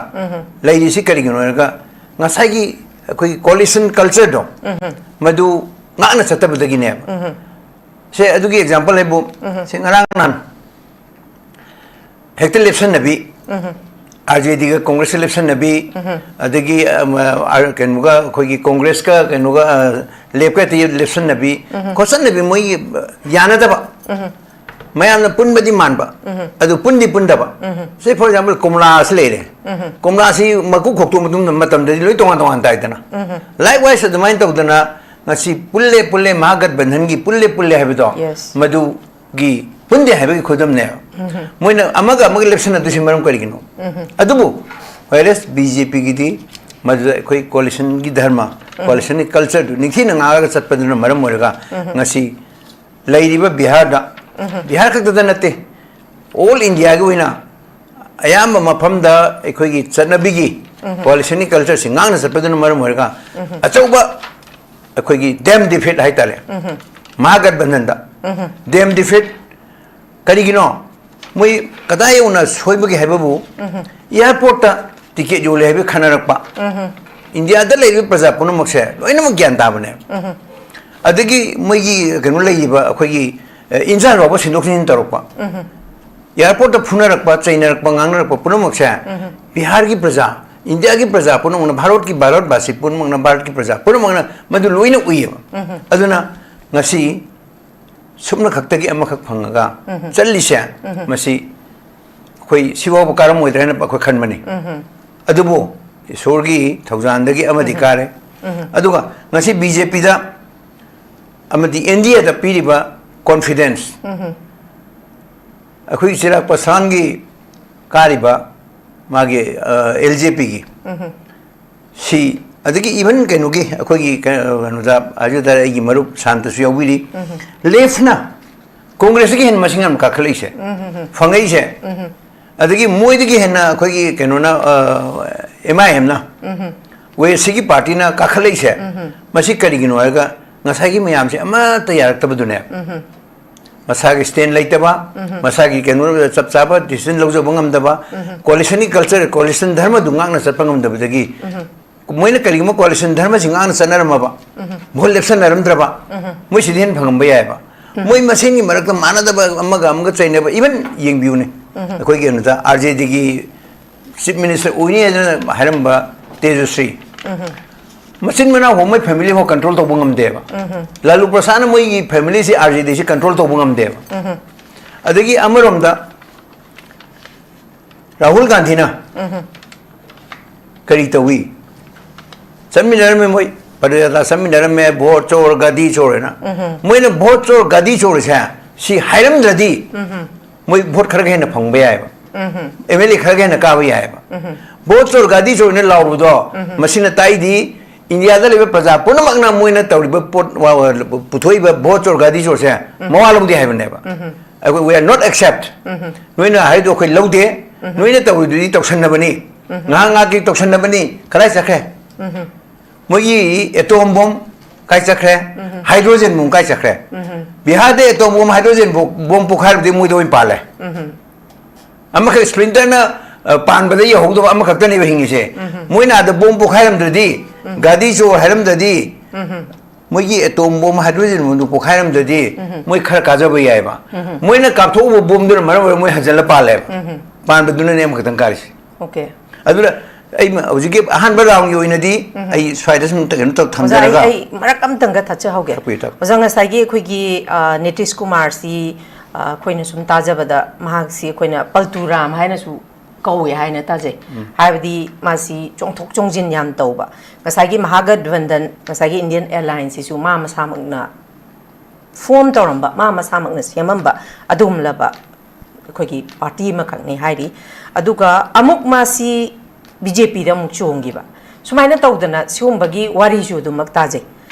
ꯂꯩꯔꯤꯁꯤ ꯀꯔꯤꯒꯤꯅꯣ ꯍꯥꯏꯔꯒ, ꯉꯁꯥꯏꯒꯤ ꯑꯩꯈꯣꯏꯒꯤ ꯀꯣꯂꯤꯁꯟ ꯀꯜꯆꯔꯗꯣ, ꯃꯗꯨ ꯉꯥꯛꯅ ꯆꯠꯇꯕꯗꯒꯤꯅꯦꯕ꯫ ꯁꯦ, ꯑꯗꯨꯒꯤ ꯑꯦꯛꯖꯥꯝꯄꯜ ꯍꯥꯏꯕꯨ, ꯁꯦ, ꯉꯔꯥꯡ ꯅꯍꯥꯟ ꯍꯦꯛꯇ ꯂꯦꯞꯁꯟꯅꯕꯤ, ꯑꯥꯔ ꯖꯦ ꯗꯤꯒ ꯀꯣꯡꯒ꯭ꯔꯦꯁꯀ ꯂꯦꯞꯁꯟꯅꯕꯤ, ꯑꯗꯒꯤ, ꯑꯝ, ꯑꯥꯔ-, ꯀꯩꯅꯣꯒ, ꯑꯩꯈꯣꯏꯒꯤ ꯀꯣꯡꯒ꯭ꯔꯦꯁꯀ ꯀꯩꯅꯣꯒ, ꯑ, ꯂꯦꯞꯀ ꯍꯦꯛꯇ ꯂꯦꯞꯁꯟꯅꯕꯤ, ꯈꯣꯠꯆꯟꯅꯕꯤ, ꯃꯣꯏꯒꯤ, ꯑ, ꯌꯥꯅꯗꯕ꯫ ꯃꯌꯥꯝꯅ ꯄꯨꯟꯕꯗꯤ ꯃꯥꯟꯕ, ꯑꯗꯨ ꯄꯨꯟꯗꯤ ꯄꯨꯟꯗꯕ꯫ ꯁꯦ, ꯐꯣꯔ ꯑꯦꯛꯖꯥꯝꯄꯜ, ꯀꯣꯝꯂꯥꯁꯤ ꯂꯩꯔꯦ꯫ ꯀꯣꯝꯂꯥꯁꯤ ꯃꯀꯨ ꯈꯣꯛꯇꯣꯛꯄ ꯃꯇꯨꯡꯗ, ꯃꯇꯝꯗꯗꯤ ꯂꯣꯏ ꯇꯣꯉꯥꯟ ꯇꯣꯉꯥꯟ ꯇꯥꯏꯗꯅ꯫ ꯂꯥꯏꯛ ꯋꯥꯏꯁ ꯑꯗꯨꯃꯥꯏꯅ ꯇꯧꯗꯅ ꯉꯁꯤ ꯄꯨꯜꯂꯦ ꯄꯨꯜꯂꯦ, ꯃꯍꯥꯒꯠꯕꯟꯙꯟꯒꯤ ꯄꯨꯜꯂꯦ ꯄꯨꯜꯂꯦ ꯍꯥꯏꯕꯗꯣ, Yes. ꯃꯗꯨꯒꯤ ꯄꯨꯟꯗꯦ ꯍꯥꯏꯕꯒꯤ ꯈꯨꯗꯝꯅꯦꯕ꯫ ꯃꯣꯏꯅ ꯑꯃꯒ ꯑꯃꯒ ꯂꯦꯞꯁꯟꯅꯗꯣꯏꯁꯤ ꯃꯔꯝ ꯀꯔꯤꯒꯤꯅꯣ? ꯑꯗꯨꯕꯨ whereas ꯕꯤ ꯖꯦ ꯄꯤꯒꯤꯗꯤ ꯃꯗꯨꯗ ꯑꯩꯈꯣꯏ ꯀꯣꯂꯤꯁꯟꯒꯤ ꯙꯔꯃ, ꯀꯣꯂꯤꯁꯟꯒꯤ ꯀꯜꯆꯔꯗꯨ ꯅꯤꯡꯊꯤꯅ ꯉꯥꯛꯑꯒ ꯆꯠꯄꯗꯨꯅ ꯃꯔꯝ ꯑꯣꯏꯔꯒ ꯉꯁꯤ ꯂꯩꯔꯤꯕ ꯕꯤꯍꯥꯔꯗ, ꯕꯤꯍꯥꯔ ꯈꯛꯇꯗ ꯅꯠꯇꯦ, ꯑꯣꯜ ꯏꯟꯗꯤꯌꯥꯒꯤ ꯑꯣꯏꯅ ꯑꯌꯥꯝꯕ ꯃꯐꯝꯗ ꯑꯩꯈꯣꯏꯒꯤ ꯆꯠꯅꯕꯤꯒꯤ ꯀꯣꯂꯤꯁꯟꯒꯤ ꯀꯜꯆꯔꯁꯤ ꯉꯥꯛꯅ ꯆꯠꯄꯗꯨꯅ ꯃꯔꯝ ꯑꯣꯏꯔꯒ ꯑꯆꯧꯕ ꯑꯩꯈꯣꯏꯒꯤ ꯗꯦꯝ ꯗꯤꯐꯤꯠ ꯍꯥꯏꯇꯥꯔꯦ, ꯃꯍꯥꯒꯠꯕꯟꯙꯟꯗ ꯗꯦꯝ ꯗꯤꯐꯤꯠ꯫ ꯀꯔꯤꯒꯤꯅꯣ? ꯃꯣꯏ ꯀꯗꯥꯏ ꯌꯧꯅ ꯁꯣꯏꯕꯒꯦ ꯍꯥꯏꯕꯕꯨ, ꯑꯦꯌꯥꯔꯄꯣꯔꯠꯇ ꯇꯤꯀꯦꯠ ꯌꯣꯜꯂꯦ ꯍꯥꯏꯕꯒꯤ ꯈꯟꯅꯔꯛꯄ, ꯏꯟꯗꯤꯌꯥꯗ ꯂꯩꯔꯤꯕ ꯄ꯭ꯔꯖꯥ ꯄꯨꯝꯅꯃꯛꯁꯦ ꯂꯣꯏꯅꯃꯛ ꯒ꯭ꯌꯥꯟ ꯇꯥꯕꯅꯦ꯫ ꯑꯗꯒꯤ ꯃꯣꯏꯒꯤ ꯀꯩꯅꯣ ꯂꯩꯔꯤꯕ ꯑꯩꯈꯣꯏꯒꯤ, ꯑ, ꯏꯟꯖꯥ ꯐꯥꯎꯕ ꯁꯤꯟꯗꯣꯛ ꯁꯤꯟꯖꯤꯟ ꯇꯧꯔꯛꯄ, ꯑꯦꯌꯥꯔꯄꯣꯔꯠꯇ ꯐꯨꯅꯔꯛꯄ, ꯆꯩꯅꯔꯛꯄ, ꯉꯥꯡꯅꯔꯛꯄ ꯄꯨꯝꯅꯃꯛꯁꯦ ꯕꯤꯍꯥꯔꯒꯤ ꯄ꯭ꯔꯖꯥ, ꯏꯟꯗꯤꯌꯥꯒꯤ ꯄ꯭ꯔꯖꯥ ꯄꯨꯝꯅꯃꯛꯅ, ꯚꯥꯔꯠꯀꯤ, ꯚꯥꯔꯠꯕꯥꯁꯤ ꯄꯨꯝꯅꯃꯛꯅ, ꯚꯥꯔꯠꯀꯤ ꯄ꯭ꯔꯖꯥ ꯄꯨꯝꯅꯃꯛꯅ ꯃꯗꯨ ꯂꯣꯏꯅ ꯎꯏꯌꯦꯕ꯫ ꯑꯗꯨꯅ ꯉꯁꯤ ꯁꯨꯞꯅ ꯈꯛꯇꯒꯤ ꯑꯃꯈꯛ ꯐꯪꯉꯒ ꯆꯠꯂꯤꯁꯦ, ꯃꯁꯤ ꯑꯩꯈꯣꯏ ꯁꯤꯐꯥꯎꯕ ꯀꯥꯔꯝꯃꯣꯏꯗ꯭ꯔꯥ ꯍꯥꯏꯅ ꯑꯩꯈꯣꯏ ꯈꯟꯕꯅꯤ꯫ ꯑꯗꯨꯕꯨ ꯏꯁꯣꯔꯒꯤ ꯊꯧꯖꯥꯜꯗꯒꯤ ꯑꯃꯗꯤ ꯀꯥꯔꯦ꯫ ꯑꯗꯨꯒ ꯉꯁꯤ ꯕꯤ ꯖꯦ ꯄꯤꯗ ꯑꯃꯗꯤ ꯑꯦꯟ ꯗꯤ ꯑꯦꯗ ꯄꯤꯔꯤꯕ confidence, ꯑꯩꯈꯣꯏ ꯆꯤꯔꯥꯛ ꯄꯁꯥꯟꯒꯤ ꯀꯥꯔꯤꯕ ꯃꯥꯒꯤ ꯑꯦꯜ ꯖꯦ ꯄꯤꯒꯤ ꯁꯤ, ꯑꯗꯒꯤ even ꯀꯩꯅꯣꯒꯤ ꯑꯩꯈꯣꯏꯒꯤ ꯀꯩꯅꯣꯗ ꯍꯧꯖꯤꯛ ꯑꯩꯒꯤ ꯃꯔꯨꯞ ꯁꯥꯟꯇꯁꯨ ꯌꯥꯎꯕꯤꯔꯤ, ꯂꯦꯐꯅ ꯀꯣꯡꯒ꯭ꯔꯦꯁꯇꯒꯤ ꯍꯦꯟꯅ ꯃꯁꯤꯡ ꯌꯥꯝ ꯀꯥꯈꯠꯂꯛꯏꯁꯦ, ꯐꯪꯉꯛꯏꯁꯦ꯫ ꯑꯗꯒꯤ ꯃꯣꯏꯗꯒꯤ ꯍꯦꯟꯅ ꯑꯩꯈꯣꯏꯒꯤ ꯀꯩꯅꯣꯅ, ꯑꯦꯝ ꯑꯥꯏ ꯑꯦꯝꯅ, ꯋꯦꯁꯁꯤꯒꯤ ꯄꯥꯔꯇꯤꯅ ꯀꯥꯈꯠꯂꯛꯏꯁꯦ꯫ ꯃꯁꯤ ꯀꯔꯤꯒꯤꯅꯣ ꯍꯥꯏꯔꯒ ꯉꯁꯥꯏꯒꯤ ꯃꯌꯥꯝꯁꯦ ꯑꯃꯠꯇ ꯌꯥꯔꯛꯇꯕꯗꯨꯅꯦ꯫ ꯃꯁꯥꯒꯤ stand ꯂꯩꯇꯕ, ꯃꯁꯥꯒꯤ ꯀꯩꯅꯣ ꯆꯞ ꯆꯥꯕ decision ꯂꯧꯖꯕ ꯉꯝꯗꯕ, coalitionꯒꯤ culture, coalition ꯙꯔꯃꯗꯨ ꯉꯥꯛꯅ ꯆꯠꯄ ꯉꯝꯗꯕꯗꯒꯤ, ꯃꯣꯏꯅ ꯀꯔꯤꯒꯨꯝꯕ coalition ꯙꯔꯃꯁꯤ ꯉꯥꯛꯅ ꯆꯠꯅꯔꯝꯃꯕ, vote ꯂꯦꯞꯁꯟꯅꯔꯝꯗ꯭ꯔꯕ, ꯃꯣꯏ ꯁꯤꯗꯤ ꯍꯦꯟꯅ ꯐꯪꯉꯝꯕ ꯌꯥꯏꯑꯕ꯫ ꯃꯣꯏ ꯃꯁꯦꯟꯒꯤ ꯃꯔꯛꯇ ꯃꯥꯟꯅꯗꯕ, ꯑꯃꯒ ꯑꯃꯒ ꯆꯩꯅꯕ, even ꯌꯦꯡꯕꯤꯌꯨꯅꯦ, ꯑꯩꯈꯣꯏꯒꯤ ꯀꯩꯅꯣꯗ ꯑꯥꯔ ꯖꯦ ꯗꯤꯒꯤ chief minister ꯑꯣꯏꯅꯤ ꯍꯥꯏꯗꯅ ꯍꯥꯏꯔꯝꯕ ꯇꯦꯖꯁ꯭ꯔꯤ, ꯃꯆꯤꯟ ꯃꯅꯥꯎ ꯐꯥꯎ ꯃꯣꯏ family ꯐꯥꯎ control ꯇꯧꯕ ꯉꯝꯗꯦꯕ꯫ ꯂꯥꯂꯨ ꯄ꯭ꯔꯁꯥꯗꯅ ꯃꯣꯏꯒꯤ familyꯁꯤ ꯑꯥꯔ ꯖꯦ ꯗꯤꯁꯤ control ꯇꯧꯕ ꯉꯝꯗꯦꯕ꯫ ꯑꯗꯒꯤ ꯑꯃꯔꯣꯝꯗ ꯔꯥꯍꯨꯜ ꯒꯥꯟꯙꯤꯅ ꯀꯔꯤ ꯇꯧꯏ? ꯆꯠꯃꯤꯟꯅꯔꯝꯃꯦ ꯃꯣꯏ, ꯄꯗꯌꯥꯇ꯭ꯔꯥ ꯆꯠꯃꯤꯟꯅꯔꯝꯃꯦ, vote ꯆꯣꯔ ꯒꯥꯗꯤ ꯆꯣꯔ ꯍꯥꯏꯅ꯫ ꯃꯣꯏꯅ vote ꯆꯣꯔ ꯒꯥꯗꯤ ꯆꯣꯔꯁꯦ ꯁꯤ ꯍꯥꯏꯔꯝꯗ꯭ꯔꯗꯤ ꯃꯣꯏ vote ꯈꯔꯒ ꯍꯦꯟꯅ ꯐꯪꯕ ꯌꯥꯏꯑꯕ, ꯑꯦꯝ ꯑꯦꯜ ꯑꯦ ꯈꯔꯒ ꯍꯦꯟꯅ ꯀꯥꯕ ꯌꯥꯏꯑꯕ꯫ Vote ꯆꯣꯔ ꯒꯥꯗꯤ ꯆꯣꯔꯅ ꯂꯥꯎꯔꯨꯕꯗꯣ, ꯃꯁꯤꯅ ꯇꯥꯛꯏꯗꯤ ꯏꯟꯗꯤꯌꯥꯗ ꯂꯩꯕ ꯄ꯭ꯔꯖꯥ ꯄꯨꯝꯅꯃꯛꯅ ꯃꯣꯏꯅ ꯇꯧꯔꯤꯕ ꯄꯣꯠ, ꯋꯥ-, ꯋꯥ-, ꯄꯨꯊꯣꯛꯏꯕ vote ꯆꯣꯔ ꯒꯥꯗꯤ ꯆꯣꯔꯁꯦ ꯃꯋꯥ ꯂꯧꯗꯦ ꯍꯥꯏꯕꯅꯦꯕ꯫ ꯑꯩꯈꯣꯏ, "We are not accept, ꯅꯣꯏꯅ ꯍꯥꯏꯗꯣ ꯑꯩꯈꯣꯏ ꯂꯧꯗꯦ, ꯅꯣꯏꯅ ꯇꯧꯔꯤꯗꯨꯗꯤ ꯇꯧꯁꯟꯅꯕꯅꯤ, ꯉꯥꯏꯍꯥꯛ ꯉꯥꯏꯍꯥꯛꯀꯤ ꯇꯧꯁꯟꯅꯕꯅꯤ, ꯀꯗꯥꯏ ꯆꯠꯈ꯭ꯔꯦ? ꯃꯣꯏꯒꯤ atom bomb ꯀꯥꯏ ꯆꯠꯈ꯭ꯔꯦ? Hydrogen bomb ꯀꯥꯏ ꯆꯠꯈ꯭ꯔꯦ? ꯕꯤꯍꯥꯔꯗ atom bomb, hydrogen bomb ꯄꯣꯈꯥꯏꯔꯕꯗꯤ ꯃꯣꯏꯗ ꯑꯣꯏꯅ ꯄꯥꯜꯂꯦ꯫ ꯑꯃꯈꯛ Splinterꯅ, ꯑ, ꯄꯥꯟꯕꯗ ꯌꯧꯍꯧꯗꯕ ꯑꯃꯈꯛꯇꯅꯦꯕ ꯍꯤꯡꯉꯤꯁꯦ꯫ ꯃꯣꯏꯅ ꯑꯗ bomb ꯄꯣꯈꯥꯏꯔꯝꯗ꯭ꯔꯗꯤ, ꯒꯥꯗꯤ ꯆꯣꯔ ꯍꯥꯏꯔꯝꯗ꯭ꯔꯗꯤ, ꯃꯣꯏꯒꯤ atom bomb, hydrogen bombꯗꯨ ꯄꯣꯈꯥꯏꯔꯝꯗ꯭ꯔꯗꯤ, ꯃꯣꯏ ꯈꯔ ꯀꯥꯖꯕ ꯌꯥꯏꯕ꯫ ꯃꯣꯏꯅ ꯀꯥꯞꯊꯣꯛꯎꯕ bombꯗꯨꯅ ꯃꯔꯝ ꯑꯣꯏꯔꯒ ꯃꯣꯏ ꯍꯟꯖꯜꯂ ꯄꯥꯜꯂꯦꯕ꯫ ꯄꯥꯟꯕꯗꯨꯅꯅꯦ ꯑꯃꯈꯛꯇꯪ ꯀꯥꯔꯤꯁꯦ꯫ Okay꯫ ꯑꯗꯨꯅ ꯑꯩ ꯃ-, ꯍꯧꯖꯤꯛꯀꯤ ꯑꯍꯥꯟꯕ ꯔꯥꯎꯟꯒꯤ ꯑꯣꯏꯅꯗꯤ ꯎꯝ꯫ ꯑꯩ ꯁ꯭ꯋꯥꯏꯗ ꯁꯨꯝ ꯀꯩꯅꯣ ꯇꯧ-, ꯑꯣꯖꯥ, ꯑꯩ, ꯊꯝꯖꯔꯒ ꯑꯩ ꯃꯔꯛ ꯑꯝꯇꯪꯒ ꯊꯠꯆꯍꯧꯒꯦ꯫ ꯊꯛꯄꯤꯌꯨ, ꯊꯛꯄꯤꯌꯨ꯫ ꯑꯣꯖꯥ, ꯉꯁꯥꯏꯒꯤ ꯑꯩꯈꯣꯏꯒꯤ, ꯑ, ꯅꯤꯇꯤꯁ ꯀꯨꯃꯥꯔꯁꯤ, ꯑ, ꯑꯩꯈꯣꯏꯅ ꯁꯨꯝ ꯇꯥꯖꯕꯗ ꯃꯍꯥꯛꯁꯤ ꯑꯩꯈꯣꯏꯅ ꯄꯜꯇꯨ ꯔꯥꯝ ꯍꯥꯏꯅꯁꯨ ꯀꯧꯋꯦ ꯍꯥꯏꯅ ꯇꯥꯖꯩ꯫ ꯎꯝ꯫ ꯍꯥꯏꯕꯗꯤ ꯃꯥꯁꯤ ꯆꯣꯡꯊꯣꯛ ꯆꯣꯡꯁꯤꯟ ꯌꯥꯝ ꯇꯧꯕ꯫ ꯉꯁꯥꯏꯒꯤ ꯃꯍꯥꯒꯠꯕꯟꯙꯟ, ꯉꯁꯥꯏꯒꯤ Indian Allianceꯁꯤꯁꯨ ꯃꯥ ꯃꯁꯥꯃꯛꯅ form ꯇꯧꯔꯝꯕ, ꯃꯥ ꯃꯁꯥꯃꯛꯅ ꯁꯦꯝꯃꯝꯕ ꯑꯗꯨꯒꯨꯝꯂꯕ ꯑꯩꯈꯣꯏꯒꯤ party ꯑꯃꯈꯛꯅꯤ ꯍꯥꯏꯔꯤ꯫ ꯑꯗꯨꯒ ꯑꯃꯨꯛ ꯃꯥꯁꯤ BJPꯗ ꯑꯃꯨꯛ ꯆꯣꯡꯈꯤꯕ꯫ ꯁꯨꯃꯥꯏꯅ ꯇꯧꯗꯅ ꯁꯤꯒꯨꯝꯕꯒꯤ ꯋꯥꯔꯤꯁꯨ ꯑꯗꯨꯃꯛ ꯇꯥꯖꯩ꯫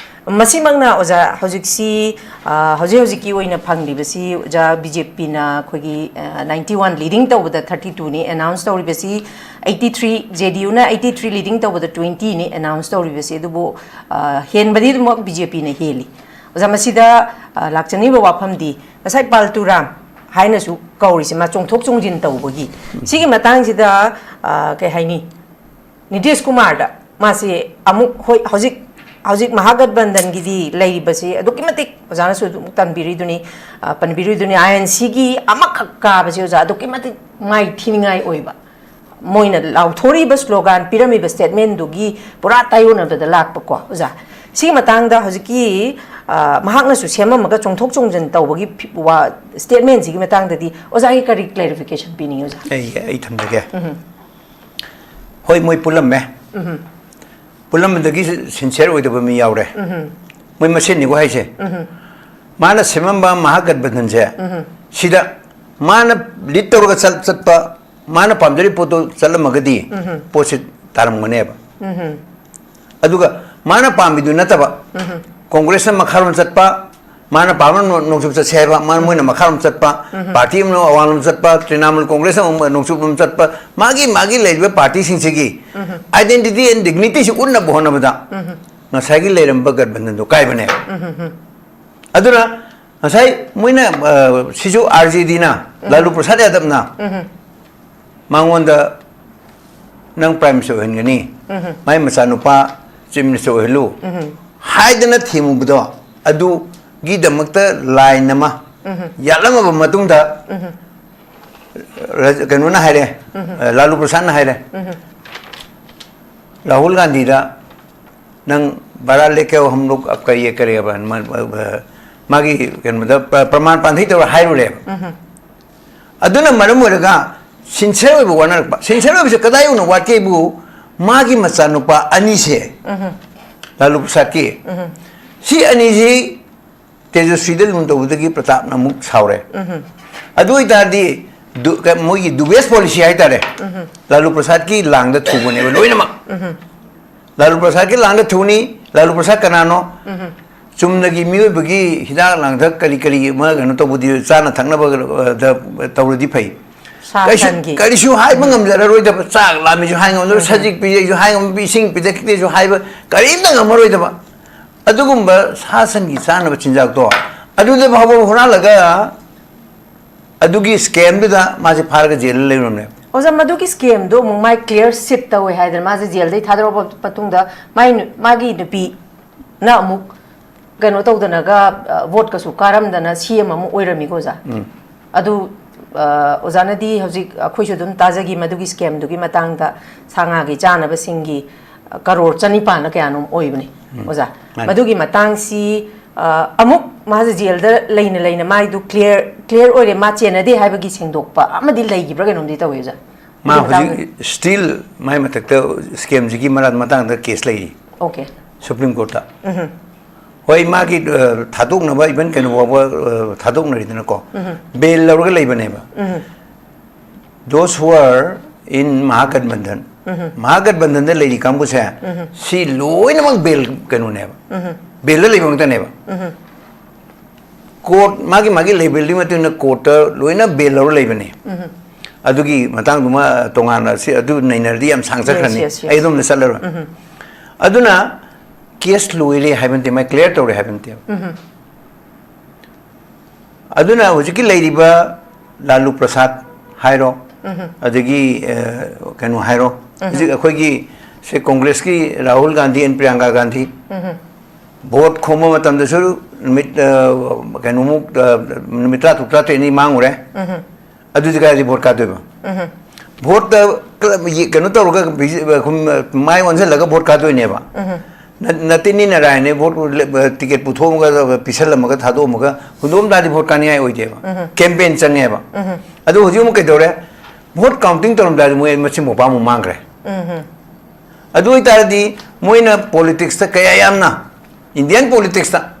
ꯃꯁꯤꯃꯛꯅ ꯑꯣꯖꯥ ꯍꯧꯖꯤꯛꯁꯤ, ꯑ, ꯍꯧꯖꯤꯛ ꯍꯧꯖꯤꯛꯀꯤ ꯑꯣꯏꯅ ꯐꯪꯂꯤꯕꯁꯤ ꯑꯣꯖꯥ BJPꯅ ꯑꯩꯈꯣꯏꯒꯤ, ꯑ, ninety one leading ꯇꯧꯕꯗ thirty twoꯅꯤ announce ꯇꯧꯔꯤꯕꯁꯤ, eighty three, JDUꯅ eighty three leading ꯇꯧꯕꯗ twentyꯅꯤ announce ꯇꯧꯔꯤꯕꯁꯤ, ꯑꯗꯨꯕꯨ, ꯑ, ꯍꯦꯟꯕꯗꯤ ꯑꯗꯨꯃꯛ BJPꯅ ꯍꯦꯜꯂꯤ꯫ ꯑꯣꯖꯥ, ꯃꯁꯤꯗ, ꯑ, ꯂꯥꯛꯆꯅꯤꯡꯕ ꯋꯥꯐꯝꯗꯤ ꯉꯁꯥꯏ ꯄꯥꯜꯇꯨꯔꯥꯝ ꯍꯥꯏꯅꯁꯨ ꯀꯧꯔꯤꯁꯤ ꯃꯥ ꯆꯣꯡꯊꯣꯛ ꯆꯣꯡꯁꯤꯟ ꯇꯧꯕꯒꯤ꯫ ꯁꯤꯒꯤ ꯃꯇꯥꯡꯁꯤꯗ, ꯑ, ꯀꯩ ꯍꯥꯏꯅꯤ, ꯅꯤꯇꯤꯁ ꯀꯨꯃꯥꯔꯗ ꯃꯥꯁꯤ ꯑꯃꯨꯛ, ꯍꯣꯏ, ꯍꯧꯖꯤꯛ, ꯍꯧꯖꯤꯛ ꯃꯍꯥꯒꯠꯕꯟꯙꯟꯒꯤꯗꯤ ꯂꯩꯔꯤꯕꯁꯤ ꯑꯗꯨꯛꯀꯤ ꯃꯇꯤꯛ ꯑꯣꯖꯥꯅꯁꯨ ꯑꯗꯨꯝ ꯇꯟꯕꯤꯔꯤꯗꯨꯅꯤ, ꯑ, ꯄꯟꯕꯤꯔꯤꯗꯨꯅꯤ, INCꯒꯤ ꯑꯃꯈꯛ ꯀꯥꯕꯁꯤ, ꯑꯣꯖꯥ, ꯑꯗꯨꯛꯀꯤ ꯃꯇꯤꯛ ꯃꯥꯏ ꯊꯤꯅꯤꯡꯉꯥꯏ ꯑꯣꯏꯕ꯫ ꯃꯣꯏꯅ ꯂꯥꯎꯊꯣꯔꯤꯕ slogan, ꯄꯤꯔꯝꯃꯤꯕ statementꯗꯨꯒꯤ ꯄꯨꯔꯥ ꯇꯥꯏꯌꯣꯟꯅꯕꯗ ꯂꯥꯛꯄꯀꯣ, ꯑꯣꯖꯥ꯫ ꯁꯤꯒꯤ ꯃꯇꯥꯡꯗ ꯍꯧꯖꯤꯛꯀꯤ, ꯑ, ꯃꯍꯥꯛꯅꯁꯨ ꯁꯦꯝꯃꯝꯃꯒ ꯆꯣꯡꯊꯣꯛ ꯆꯣꯡꯁꯤꯟ ꯇꯧꯕꯒꯤ ꯐꯤ-, ꯋꯥ, statementꯁꯤꯒꯤ ꯃꯇꯥꯡꯗꯗꯤ ꯑꯣꯖꯥꯒꯤ ꯀꯔꯤ clarification ꯄꯤꯅꯤꯡꯉꯤ, ꯑꯣꯖꯥ? ꯑꯩ, ꯑꯩ ꯊꯝꯖꯒꯦ꯫ ꯎꯝ꯫ ꯍꯣꯏ, ꯃꯣꯏ ꯄꯨꯜꯂꯝꯃꯦ꯫ ꯎꯝ꯫ ꯄꯨꯜꯂꯝꯕꯗꯒꯤ sincere ꯑꯣꯏꯗꯕ ꯃꯤ ꯌꯥꯎꯔꯦ꯫ ꯎꯝ꯫ ꯃꯣꯏ ꯃꯁꯦꯟꯅꯤꯀꯣ ꯍꯥꯏꯁꯦ꯫ ꯎꯝ꯫ ꯃꯥꯅ ꯁꯦꯝꯃꯝꯕ ꯃꯍꯥꯒꯠꯕꯟꯙꯟꯁꯦ, ꯎꯝ꯫ ꯁꯤꯗ ꯃꯥꯅ lead ꯇꯧꯔꯒ ꯆꯠ-, ꯆꯠꯄ, ꯃꯥꯅ ꯄꯥꯝꯖꯔꯤꯕ ꯄꯣꯠꯇꯣ ꯆꯠꯂꯝꯃꯒꯗꯤ ꯎꯝ꯫ ꯄꯣꯠꯁꯦ ꯇꯥꯔꯝꯒꯅꯦꯕ꯫ ꯎꯝ꯫ ꯑꯗꯨꯒ ꯃꯥꯅ ꯄꯥꯝꯃꯤꯗꯨ ꯅꯠꯇꯕ, ꯎꯝ꯫ ꯀꯣꯡꯒ꯭ꯔꯦꯁꯅ ꯃꯈꯥꯔꯣꯝ ꯆꯠꯄ, ꯃꯥꯅ ꯄꯥꯝꯕ ꯅꯣ-, ꯅꯣꯡꯆꯨꯞ ꯆꯠꯁꯦ ꯍꯥꯏꯕ, ꯃꯥꯅ, ꯃꯣꯏꯅ ꯃꯈꯥꯔꯣꯝ ꯆꯠꯄ, ꯎꯝ꯫ Party ꯑꯃꯅ ꯑꯋꯥꯡꯂꯣꯝ ꯆꯠꯄ, ꯇ꯭ꯔꯤꯅꯥꯃꯨꯜ ꯀꯣꯡꯒ꯭ꯔꯦꯁꯅ ꯑꯃꯨꯛ ꯅꯣꯡꯆꯨꯞꯂꯣꯝ ꯆꯠꯄ, ꯃꯥꯒꯤ, ꯃꯥꯒꯤ ꯂꯩꯔꯤꯕ partyꯁꯤꯡꯁꯤꯒꯤ ꯎꯝ꯫ Identity and dignityꯁꯤ ꯎꯠꯅꯕ ꯍꯣꯠꯅꯕꯗ ꯎꯝ꯫ ꯉꯁꯥꯏꯒꯤ ꯂꯩꯔꯝꯕ ꯒꯠꯕꯟꯙꯟꯗꯣ ꯀꯥꯏꯕꯅꯦꯕ꯫ ꯎꯝ꯫ ꯑꯗꯨꯅ ꯉꯁꯥꯏ ꯃꯣꯏꯅ, ꯑ, ꯁꯤꯁꯨ RJDꯅ, ꯎꯝ꯫ ꯂꯥꯂꯨ ꯄ꯭ꯔꯁꯥꯗ ꯌꯥꯗꯕꯅ ꯎꯝ꯫ ꯃꯉꯣꯟꯗ ꯅꯪ Prime Minister ꯑꯣꯏꯍꯟꯒꯅꯤ, ꯎꯝ꯫ ꯃꯥꯏ ꯃꯆꯥꯅꯨꯄꯥ Chief Minister ꯑꯣꯏꯍꯜꯂꯨ ꯎꯝ꯫ ꯍꯥꯏꯗꯅ ꯊꯦꯝꯃꯨꯕꯗꯣ, ꯑꯗꯨꯒꯤꯗꯃꯛꯇ line ꯑꯃ ꯎꯝ꯫ ꯌꯥꯠꯂꯝꯃꯕ ꯃꯇꯨꯡꯗ ꯎꯝ꯫ ꯔ-, ꯀꯩꯅꯣꯅ ꯍꯥꯏꯔꯦ, ꯎꯝ꯫ ꯑ, ꯂꯥꯂꯨ ꯄ꯭ꯔꯁꯥꯗꯅ ꯍꯥꯏꯔꯦ, ꯎꯝ꯫ ꯔꯥꯍꯨꯜ ꯒꯥꯟꯙꯤꯗ ꯅꯪ ꯕꯔꯥ ꯂꯦꯀꯦ ꯍꯝ ꯂꯣꯒ ꯑꯞ ꯀꯔꯤꯌꯦ ꯀꯔꯤꯌꯦꯕ ꯃꯥꯒꯤ ꯀꯩꯅꯣꯗ ꯄ꯭ꯔꯃꯥꯟ ꯄꯥꯟꯊꯩ ꯇꯧꯔ ꯍꯥꯏꯔꯨꯔꯦꯕ꯫ ꯑꯗꯨꯅ ꯃꯔꯝ ꯑꯣꯏꯔꯒ ꯁꯤꯟꯁꯤꯌꯔ ꯑꯣꯏꯕ ꯋꯥꯅꯔꯛꯄ꯫ ꯁꯤꯟꯁꯤꯌꯔ ꯑꯣꯏꯕꯁꯦ ꯀꯗꯥꯏ ꯌꯧꯅ ꯋꯥꯠꯀꯦꯕꯨ, ꯃꯥꯒꯤ ꯃꯆꯥꯅꯨꯄꯥ ꯑꯅꯤꯁꯦ, ꯂꯥꯂꯨ ꯄ꯭ꯔꯁꯥꯗꯀꯤ, ꯁꯤ ꯑꯅꯤꯁꯤ ꯇꯦꯖꯁ꯭ꯔꯤꯗ ꯂꯨꯟ ꯇꯧꯕꯗꯒꯤ ꯄ꯭ꯔꯇꯥꯞꯅ ꯑꯃꯨꯛ ꯁꯥꯎꯔꯦ꯫ ꯑꯗꯨ ꯑꯣꯏꯇꯥꯔꯗꯤ ꯗꯨ-, ꯀ-, ꯃꯣꯏꯒꯤ ꯗꯨꯕꯦꯁ ꯄꯣꯂꯤꯁꯤ ꯍꯥꯏꯇꯥꯔꯦ, ꯂꯥꯂꯨ ꯄ꯭ꯔꯁꯥꯗꯀꯤ ꯂꯥꯡꯗ ꯊꯨꯕꯅꯦꯕ ꯂꯣꯏꯅꯃꯛ꯫ ꯂꯥꯂꯨ ꯄ꯭ꯔꯁꯥꯗꯀꯤ ꯂꯥꯡꯗ ꯊꯨꯅꯤ꯫ ꯂꯥꯂꯨ ꯄ꯭ꯔꯁꯥꯗ ꯀꯅꯥꯅꯣ? ꯆꯨꯝꯅꯒꯤ ꯃꯤꯑꯣꯏꯕꯒꯤ ꯍꯤꯗꯥꯛ ꯂꯥꯡꯊꯛ ꯀꯔꯤ ꯀꯔꯤ ꯑꯃ ꯀꯩꯅꯣ ꯇꯧꯕꯗꯤ, ꯆꯥꯅ ꯊꯛꯅꯕ, ꯑ, ꯗ ꯇꯧꯔꯗꯤ ꯐꯩ꯫ ꯁꯥ ꯀꯩꯁꯨ, ꯁꯟꯒꯤ꯫ ꯀꯔꯤꯁꯨ ꯍꯥꯏꯕ ꯉꯝꯖꯔꯔꯣꯏꯗꯕ, ꯆꯥꯛ ꯂꯥꯝꯃꯤꯁꯨ ꯍꯥꯏ ꯉꯝꯗꯕ, ꯁꯖꯤꯛ ꯄꯤꯖꯩꯁꯨ ꯍꯥꯏ ꯉꯝꯗꯕ, ꯏꯁꯤꯡ ꯄꯤꯊꯛꯇꯦꯁꯨ ꯍꯥꯏꯕ ꯀꯔꯤꯝꯇ ꯉꯝꯃꯔꯣꯏꯗꯕ꯫ ꯑꯗꯨꯒꯨꯝꯕ ꯁꯥ ꯁꯟꯒꯤ ꯆꯥꯅꯕ ꯆꯤꯟꯖꯥꯛꯇꯣ ꯑꯗꯨꯗ ꯐꯥꯎꯕ ꯍꯨꯔꯥꯜꯂꯒ ꯑꯗꯨꯒꯤ ꯁ꯭ꯀꯦꯝꯗꯨꯗ ꯃꯥꯁꯦ ꯐꯥꯔꯒ ꯖꯦꯜꯗ ꯂꯩꯔꯨꯔꯝꯅꯦꯕ꯫ ꯑꯣꯖꯥ, ꯃꯗꯨꯒꯤ ꯁ꯭ꯀꯦꯝꯗꯣ ꯑꯃꯨꯛ ꯃꯥꯏ ꯀ꯭ꯂꯤꯌꯔ ꯆꯤꯠ ꯇꯧꯋꯦ ꯍꯥꯏꯗꯅ ꯃꯥꯁꯦ ꯖꯦꯜꯗꯩ ꯊꯥꯗꯣꯔꯛꯄ ꯃꯇꯨꯡꯗ ꯃꯥꯏ ꯅꯨ-, ꯃꯥꯒꯤ ꯅꯨꯄꯤꯅ ꯑꯃꯨꯛ ꯀꯩꯅꯣ ꯇꯧꯗꯅꯒ, ꯑ, ꯚꯣꯠꯀꯁꯨ ꯀꯥꯔꯝꯗꯅ ꯁꯤ ꯑꯦꯝ ꯑꯃꯨꯛ ꯑꯣꯏꯔꯝꯃꯤꯀꯣ ꯑꯣꯖꯥ꯫ ꯑꯗꯨ, ꯑ, ꯑꯣꯖꯥꯅꯗꯤ ꯍꯧꯖꯤꯛ ꯑꯩꯈꯣꯏꯁꯨ ꯑꯗꯨꯝ ꯇꯥꯖꯈꯤ ꯃꯗꯨꯒꯤ ꯁ꯭ꯀꯦꯝꯗꯨꯒꯤ ꯃꯇꯥꯡꯗ, ꯁꯥ ꯉꯥꯒꯤ ꯆꯥꯅꯕꯁꯤꯡꯒꯤ, ꯑ, ꯀꯔꯣꯔ ꯆꯅꯤꯄꯥꯟꯂ ꯀꯌꯥꯅꯣꯝ ꯑꯣꯏꯕꯅꯤ ꯑꯣꯖꯥ꯫ ꯃꯥꯅꯤ꯫ ꯃꯗꯨꯒꯤ ꯃꯇꯥꯡꯁꯤ, ꯑ, ꯑꯃꯨꯛ ꯃꯥꯁꯦ ꯖꯦꯜꯗ ꯂꯩꯅ ꯂꯩꯅ ꯃꯥꯏꯗꯨ ꯀ꯭ꯂꯤꯌꯔ, ꯀ꯭ꯂꯤꯌꯔ ꯑꯣꯏꯔꯦ, ꯃꯥ ꯆꯦꯟꯅꯗꯦ ꯍꯥꯏꯕꯒꯤ ꯁꯦꯡꯗꯣꯛꯄ ꯑꯃꯗꯤ ꯂꯩꯈꯤꯕ꯭ꯔꯥ ꯀꯩꯅꯣꯝꯗꯤ ꯇꯧꯋꯦ ꯑꯣꯖꯥ꯫ ꯃꯥ ꯑꯗꯨꯒꯤ ꯃꯇꯥꯡꯗ ꯍꯧꯖꯤꯛ ꯁ꯭ꯇꯤꯜ ꯃꯥꯏ ꯃꯊꯛꯇ ꯁ꯭ꯀꯦꯝꯁꯤꯒꯤ ꯃꯔꯥ-, ꯃꯇꯥꯡꯗ ꯀꯦꯁ ꯂꯩꯔꯤ ꯑꯣꯀꯦ꯫ ꯁꯨꯄ꯭ꯔꯤꯝ ꯀꯣꯔꯠꯇ꯫ ꯍꯣꯏ, ꯃꯥꯒꯤ, ꯑ, ꯊꯥꯗꯣꯛꯅꯕ ꯏꯚꯟ ꯀꯩꯅꯣ ꯐꯥꯎꯕ, ꯑ, ꯊꯥꯗꯣꯛꯅꯔꯤꯗꯅꯀꯣ꯫ ꯕꯦꯜ ꯂꯧꯔꯒ ꯂꯩꯕꯅꯦꯕ꯫ Those who are in ꯃꯍꯥꯒꯠꯕꯟꯙꯟ, ꯃꯍꯥꯒꯠꯕꯟꯙꯟꯗ ꯂꯩꯔꯤ ꯀꯥꯡꯕꯨꯁꯦ, ꯁꯤ ꯂꯣꯏꯅꯃꯛ ꯕꯦꯜ ꯀꯩꯅꯣꯅꯦꯕ, ꯕꯦꯜꯗ ꯂꯩꯕ ꯉꯥꯛꯇꯅꯦꯕ꯫ ꯀꯣꯔꯠ, ꯃꯥꯒꯤ ꯃꯥꯒꯤ ꯂꯦꯕꯦꯜꯗꯨꯒꯤ ꯃꯇꯨꯡ ꯏꯟꯅ ꯀꯣꯔꯠꯇ ꯂꯣꯏꯅ ꯕꯦꯜ ꯂꯧꯔ ꯂꯩꯕꯅꯦ꯫ ꯑꯗꯨꯒꯤ ꯃꯇꯥꯡꯗꯨꯃ ꯇꯣꯉꯥꯟꯅ ꯁꯤ, ꯑꯗꯨ ꯅꯩꯅꯔꯗꯤ ꯌꯥꯝ ꯁꯥꯡ ꯆꯠꯈ꯭ꯔꯅꯤ꯫ Yes, yes, yes. ꯑꯩ ꯑꯗꯣꯝꯗ ꯆꯠꯂꯔꯣꯏ꯫ ꯑꯗꯨꯅ ꯀꯦꯁ ꯂꯣꯏꯔꯦ ꯍꯥꯏꯕ ꯅꯠꯇꯦ, ꯃꯥꯏ ꯀ꯭ꯂꯤꯌꯥꯔ ꯇꯧꯔꯦ ꯍꯥꯏꯕ ꯅꯠꯇꯦꯕ꯫ ꯑꯗꯨꯅ ꯍꯧꯖꯤꯛꯀꯤ ꯂꯩꯔꯤꯕ ꯂꯥꯂꯨ ꯄ꯭ꯔꯁꯥꯗ ꯍꯥꯏꯔꯣ, ꯑꯗꯒꯤ, ꯑ, ꯀꯩꯅꯣ ꯍꯥꯏꯔꯣ, ꯍꯧꯖꯤꯛ ꯑꯩꯈꯣꯏꯒꯤ ꯁꯦ ꯀꯣꯡꯒ꯭ꯔꯦꯁꯀꯤ ꯔꯥꯍꯨꯜ ꯒꯥꯟꯙꯤ and ꯄ꯭ꯔꯤꯌꯥꯡꯀꯥ ꯒꯥꯟꯙꯤ ꯚꯣꯠ ꯈꯣꯝꯕ ꯃꯇꯝꯗꯁꯨ ꯅꯨꯃꯤꯠ, ꯑ, ꯀꯩꯅꯣꯃꯨꯛ, ꯑ, ꯅꯨꯃꯤꯠ ꯇꯔꯥ ꯇꯔꯨꯛ ꯇꯔꯥ ꯇꯔꯦꯠꯅꯤ ꯃꯥꯡꯉꯨꯔꯦ꯫ ꯑꯗꯨꯗꯤ ꯀꯗꯥꯏꯗꯒꯤ ꯚꯣꯠ ꯀꯥꯗꯣꯏꯕ? ꯚꯣꯠꯇ ꯀꯩꯅꯣ ꯇꯧꯔꯒ ꯃꯥꯏ ꯑꯣꯟꯁꯤꯜꯂꯒ ꯚꯣꯠ ꯀꯥꯗꯣꯏꯅꯦꯕ꯫ ꯅꯇꯤꯟꯅꯤ ꯅꯔꯥꯏꯅꯦ ꯚꯣꯠ ꯇꯤꯀꯦꯠ ꯄꯨꯊꯣꯛꯑꯒ ꯄꯤꯁꯜꯂꯝꯃꯒ ꯊꯥꯗꯣꯛꯑꯝꯃꯒ ꯍꯨꯟꯗꯣꯛꯑꯝ ꯇꯥꯔꯗꯤ ꯚꯣꯠ ꯀꯥꯅꯤꯡꯉꯥꯏ ꯑꯣꯏꯗꯦꯕ꯫ ꯀꯦꯝꯄꯦꯟ ꯆꯪꯉꯦꯕ꯫ ꯑꯗꯨ ꯍꯧꯖꯤꯛ ꯑꯃꯨꯛ ꯀꯩꯗꯧꯔꯦ? ꯚꯣꯠ ꯀꯥꯎꯟꯇꯤꯡ ꯇꯧꯔꯝꯗꯥꯏꯗ ꯃꯣꯏ ꯃꯆꯤꯟ ꯃꯧꯄꯥ ꯑꯃꯨꯛ ꯃꯥꯡꯈ꯭ꯔꯦ꯫ ꯑꯗꯨ ꯑꯣꯏꯇꯥꯔꯗꯤ ꯃꯣꯏꯅ ꯄꯣꯂꯤꯇꯤꯛꯁꯇ ꯀꯌꯥ ꯌꯥꯝꯅ, ꯏꯟꯗꯤꯌꯥꯟ ꯄꯣꯂꯤꯇꯤꯛꯁꯇ,